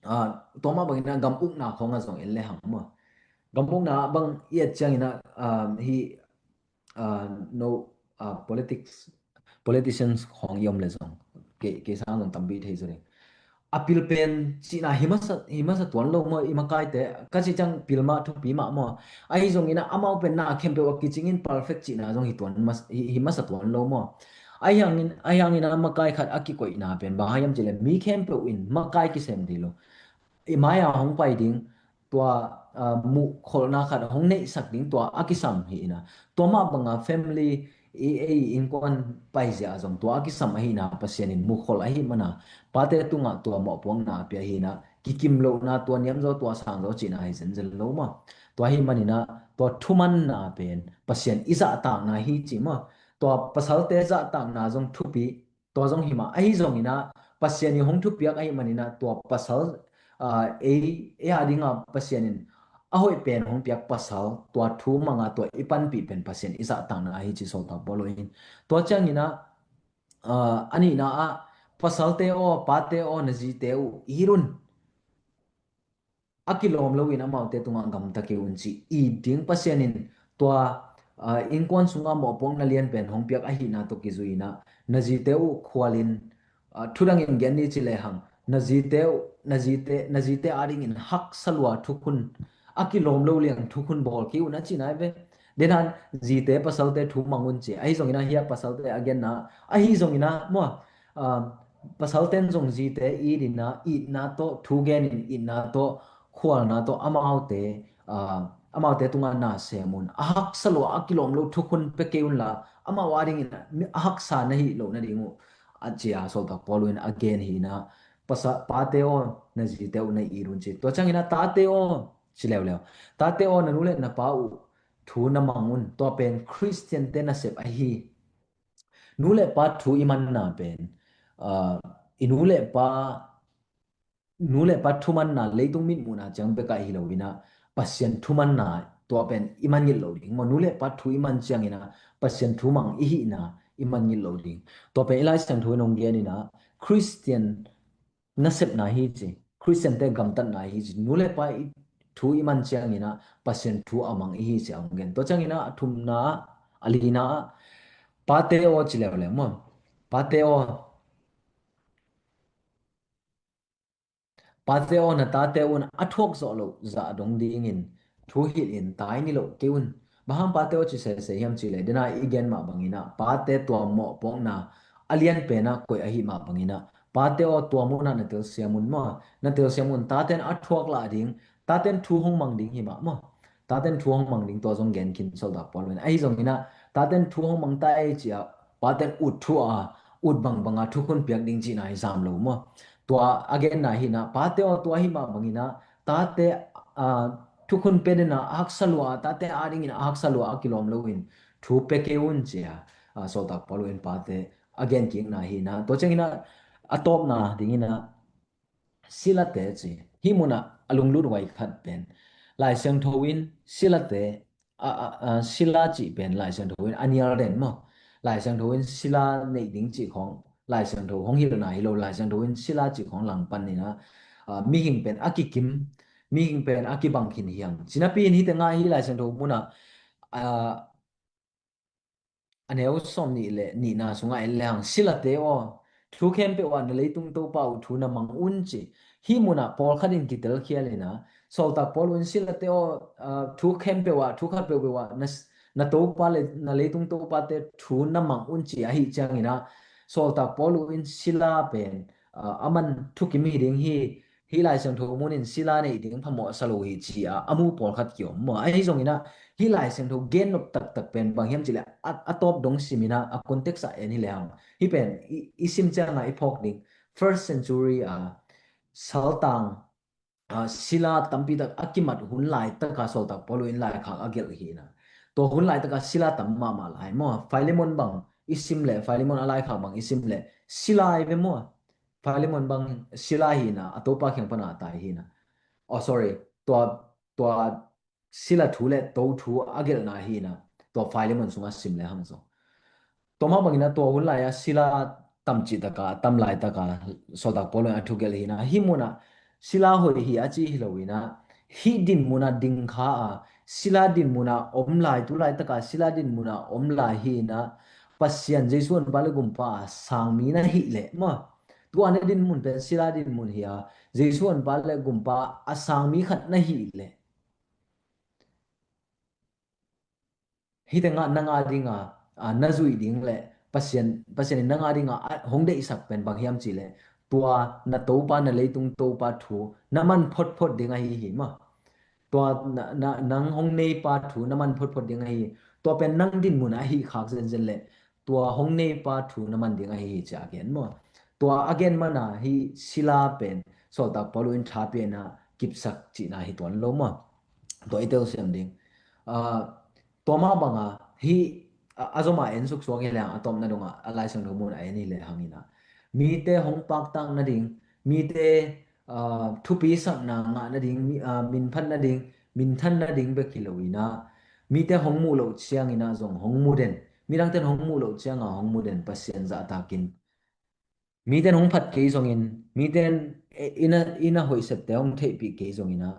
Ah, tua mah bangin ah gam ukna khawngah zong en lehang maw. Gam ukna bang i et ciangin ah, ah, hih, ah, no, ah, politics, politicians khawng i om leh zong, kei, kei sang zong tampi thei zaw ding. A pil pen cihna hi masa, hi masa tuan lo maw, i makaite, ka cih ciang pil mah thupi mah maw. Ahi zongin ah amau pen na khempeuh a kicingin perfect cihna zong hi tuan mas-, hi, hi masa tuan lo maw. Ahi hangin, ahi hangin ah makai khat a kikoihna pen bang hiam cih leh mi khempeuh in makai kisem thei lo. I mai-a hong pai ding, tua, ah, muhkholhna khat hong neihsak ding tua a kisam hi in ah. Tua mah banga family i ei innkuan paizia ah zong tua a kisam ahihna Pasian in mukhol ahih mana pate tungah tua mawhpuakna a pia ahihna, kikim lohna, tua niamzaw tua sangzaw cihna hi zenzen lo maw? Tua ahih maninah tua thumanna pen Pasian i zahtakna hi ci maw? Tua pasalte zahtakna zong thupi, tua zong hi mah. Ahi zonginah Pasian i hong thupiak ahih maninah tua pasal, aa, ei, ei a dinga Pasian in a hoih pen hong piak pasal, tua thu manga tua i panpih pen Pasian i zahtakna ahi ci Sawltak Paul in. Tua cianginah, aa, a nihna ah, pasalte aw, pate aw, na zite uh it un. A kilawm loin amaute tungah gamta kei un ci. It ding Pasian in tua, aa, innkuan sungah mawhpuakna lianpen hong piak ahihna tawh kizuinah na zite uh khualin, aa, thudangin gen ni ci lehang na zite uh, na zite, na zite adingin haksa lua thukhun, a kilawm lo liang thukhun bawl kei un a cihna hi ve. Denan zite pasalte thu mang un ci. Ahi zonginah hiah pasalte a genna ahi zonginah maw, aa, pasalten zong zite it inah itna tawh thu genin itna tawh khualna tawh amaute, aa, amaute tungah na sem un. A haksa lua a kilawm lo thukhun pia kei unla amau adingin a haksa na hih loh nading uh a cia Sawltak Paul in a gen hinah pasa, pate aw, na zite uh na it un ci. Tua cianginah tate aw ci leuleu. Tate aw, na nu le na pa uh thu na mang un. Tua pen Khristiante nasep ahi. Nu le pa thu i manna pen, aa, i nu le pa, nu le pa thumanna leitung mitmuhna ciang bekah hi loinah Pasian thumanna tua pen i man ngilh lo ding maw? Nu le pa thu i man cianginah Pasian thu mang i hihna i man ngilh lo ding. Tua pen i Lai Siangtho in hong geninah Khristian nasepna hi ci, Khristiante gamtatna hi ci, nu le pa i thu i man cianginah Pasian thu a mang i hi ci a hong gen. Tua cianginah a thumna ah, a lina ah, pate aw ci leuleu maw? Pate aw, pate aw, na tate un a thuak zawh loh zah dong dingin thu hilhin tai ni loh kei un. Bang hang pate aw ci sese hiam cihleh, dena i gen mah banginah pate tua mawhpuakna a lianpenah koih ahih mah banginah pate aw, tua munah na telsiam un maw? Na telsiam un, taten a thuak lah ding, taten thu hong mang ding hi mah maw? Taten thu hong mang ding tua zong gen khin Sawltak Paul in. Ahi zonginah taten thu hong mang ta ei ciah paten ut thu a, ut bangbanga thukhun piak ding cihna hi zam lo maw? Tua a genna hinah pate aw, tua hi mah banginah tate, aa, thukhun pia dena a haksa lua, tate adingin a haksa lua a kilawm loin thu pia kei un cia, aa, Sawltak Paul in pate a genkikna hinah. Tua cianginah a tawpna dinginah silate ci. Hih munah a lunglut huai khat pen Lai Siangtho in silate, a, a, a, sila cih pen Lai Siangtho in a nial den maw? Lai Siangtho in sila neih ding cih khawng Lai Siangtho hong hilhna hi lo, Lai Siangtho in sila cih khawng langpan inah, a, mihing pen a kikim, mihing pen a kibang khin hiam? Cinapi in hih tengah hih Lai Siangtho munah, a, a neu sawm nih le nihna sungah en lehang, silate aw, thu khempeuh ah na leitung Topa uh thu na mang un ci. Hih munah pawlkhat in kitelkhial inah, Sawltak Paul un silate aw, aa, thu khempeuh ah, thu khat peuhpeuh ah na, na Topa le na leitung Topate thu na mang un ci ahih cianginah, Sawltak Paul un sila pen, aa, a man thukim hi ding hi, hih Lai Siangtho munin sila neih ding phamawh sa lo hi ci-a a mu pawlkhat kiom maw? Ahi zonginah hih Lai Siangtho gen nop taktak pen bang hiam cihleh a, a tawp dong siminah a context ah en hi lehang, hih pen i, i sim cianga i phawk ding first century a saltang, a, sila tampi tak a kimat hun laitaka Sawltak Paul in laikhak a gelh hinah, tua hun laitaka sila tam mahmah lai maw? Philemon bang i sim leh, Philemon a laikhak bang i sim leh sila hi ve maw? Philemon bang sila hinah, a Topa kiang pana tai hinah. Oh, sorry. Tua, tua sila thu le to thu a gelhna hinah, tua Philemon sungah sim lehang zong. Tua mah banginah tua hun lai-a sila tam cihtaka, tam laitaka Sawltak Paul in a thugelh hinah, hih munah sila hoih hi a ci hi loinah, hih dinmunah dingkha a, sila dinmunah om lai, tu laitaka sila dinmunah om lai hinah, Pasian Jesu honpa le gumpa a sangmi na hih leh maw? Tua na dinmun pen sila dinmun hi a, Jesu honpa le gumpa a sangmi khat na hih leh, hih tengah nang a dinga, a, na zuih ding le Pasian, Pasian in nang a dinga a hong deihsak pen bang hiam cihleh, tua na Topa, na leitung Topa thu na man photphot ding ahi hi maw? Tua na, na, nang hong neipa thu na man photphot ding ahi. Tua pen nang dinmun ah ahi khak zenzen leh tua hong neipa thu na man ding ahi hi ci a gen maw? Tua a gen mana hi sila pen Sawltak Paul in tha piana kipsak cihna hi tuan lo maw? Tua i telsiam ding. Ah, tua mah banga hi a, a zoma en suksuak hi leng a tawpna dongah a Lai Siangtho mun a en hi le hangina mite hong paktak nading, mite ah, thupi sakna ngah nading, mi, ah, minphat nading, minthan nading bek hi lo ina mite hong muh loh ciangina zong hong mu den, midangten hong muh loh cianga hong mu den Pasian zahtakin miten hong phat kei zongin, miten ina, ina hoihsepte hong theihpih kei zongina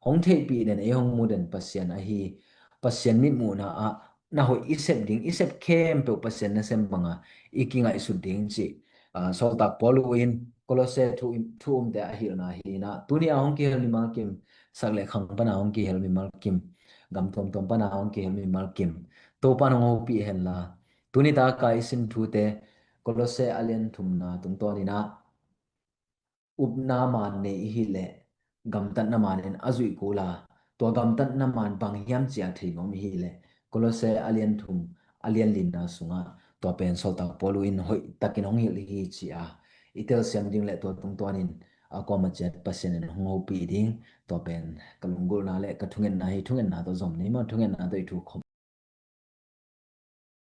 hong theihpih den, ei hong mu den Pasian ahi, Pasian mitmuhna ah na hoih i sep ding, i sep khempeuh Pasian nasem banga i kingaihsut ding cih. Ah, Sawltak Paul in Kolose thu, thu umte a hilhna hi ina tuni a hong kihel mimal kim, sak le khang pana hong kihel mimal kim, gam tuamtuam pana hong kihel mimal kim, Topan hong hopih henla. Tuni taka i sim thute Kolose a lian thumna tungtawn ina upna man nei i hi leh gamtatna man in a zuih kula, tua gamtatna man bang hiam cia thei nuam i hi leh Kolose a lian thum a lian lina sungah tua pen Sawltak Paul in hoih takin hong hilh hi cia i telsiam ding le tua tungtawn in a kuama ciat Pasian in hong hopih ding tua pen ka lunggulhna le ka thungetna hi. Thungetna tawh zom ni maw, thungetna tawh i thu khom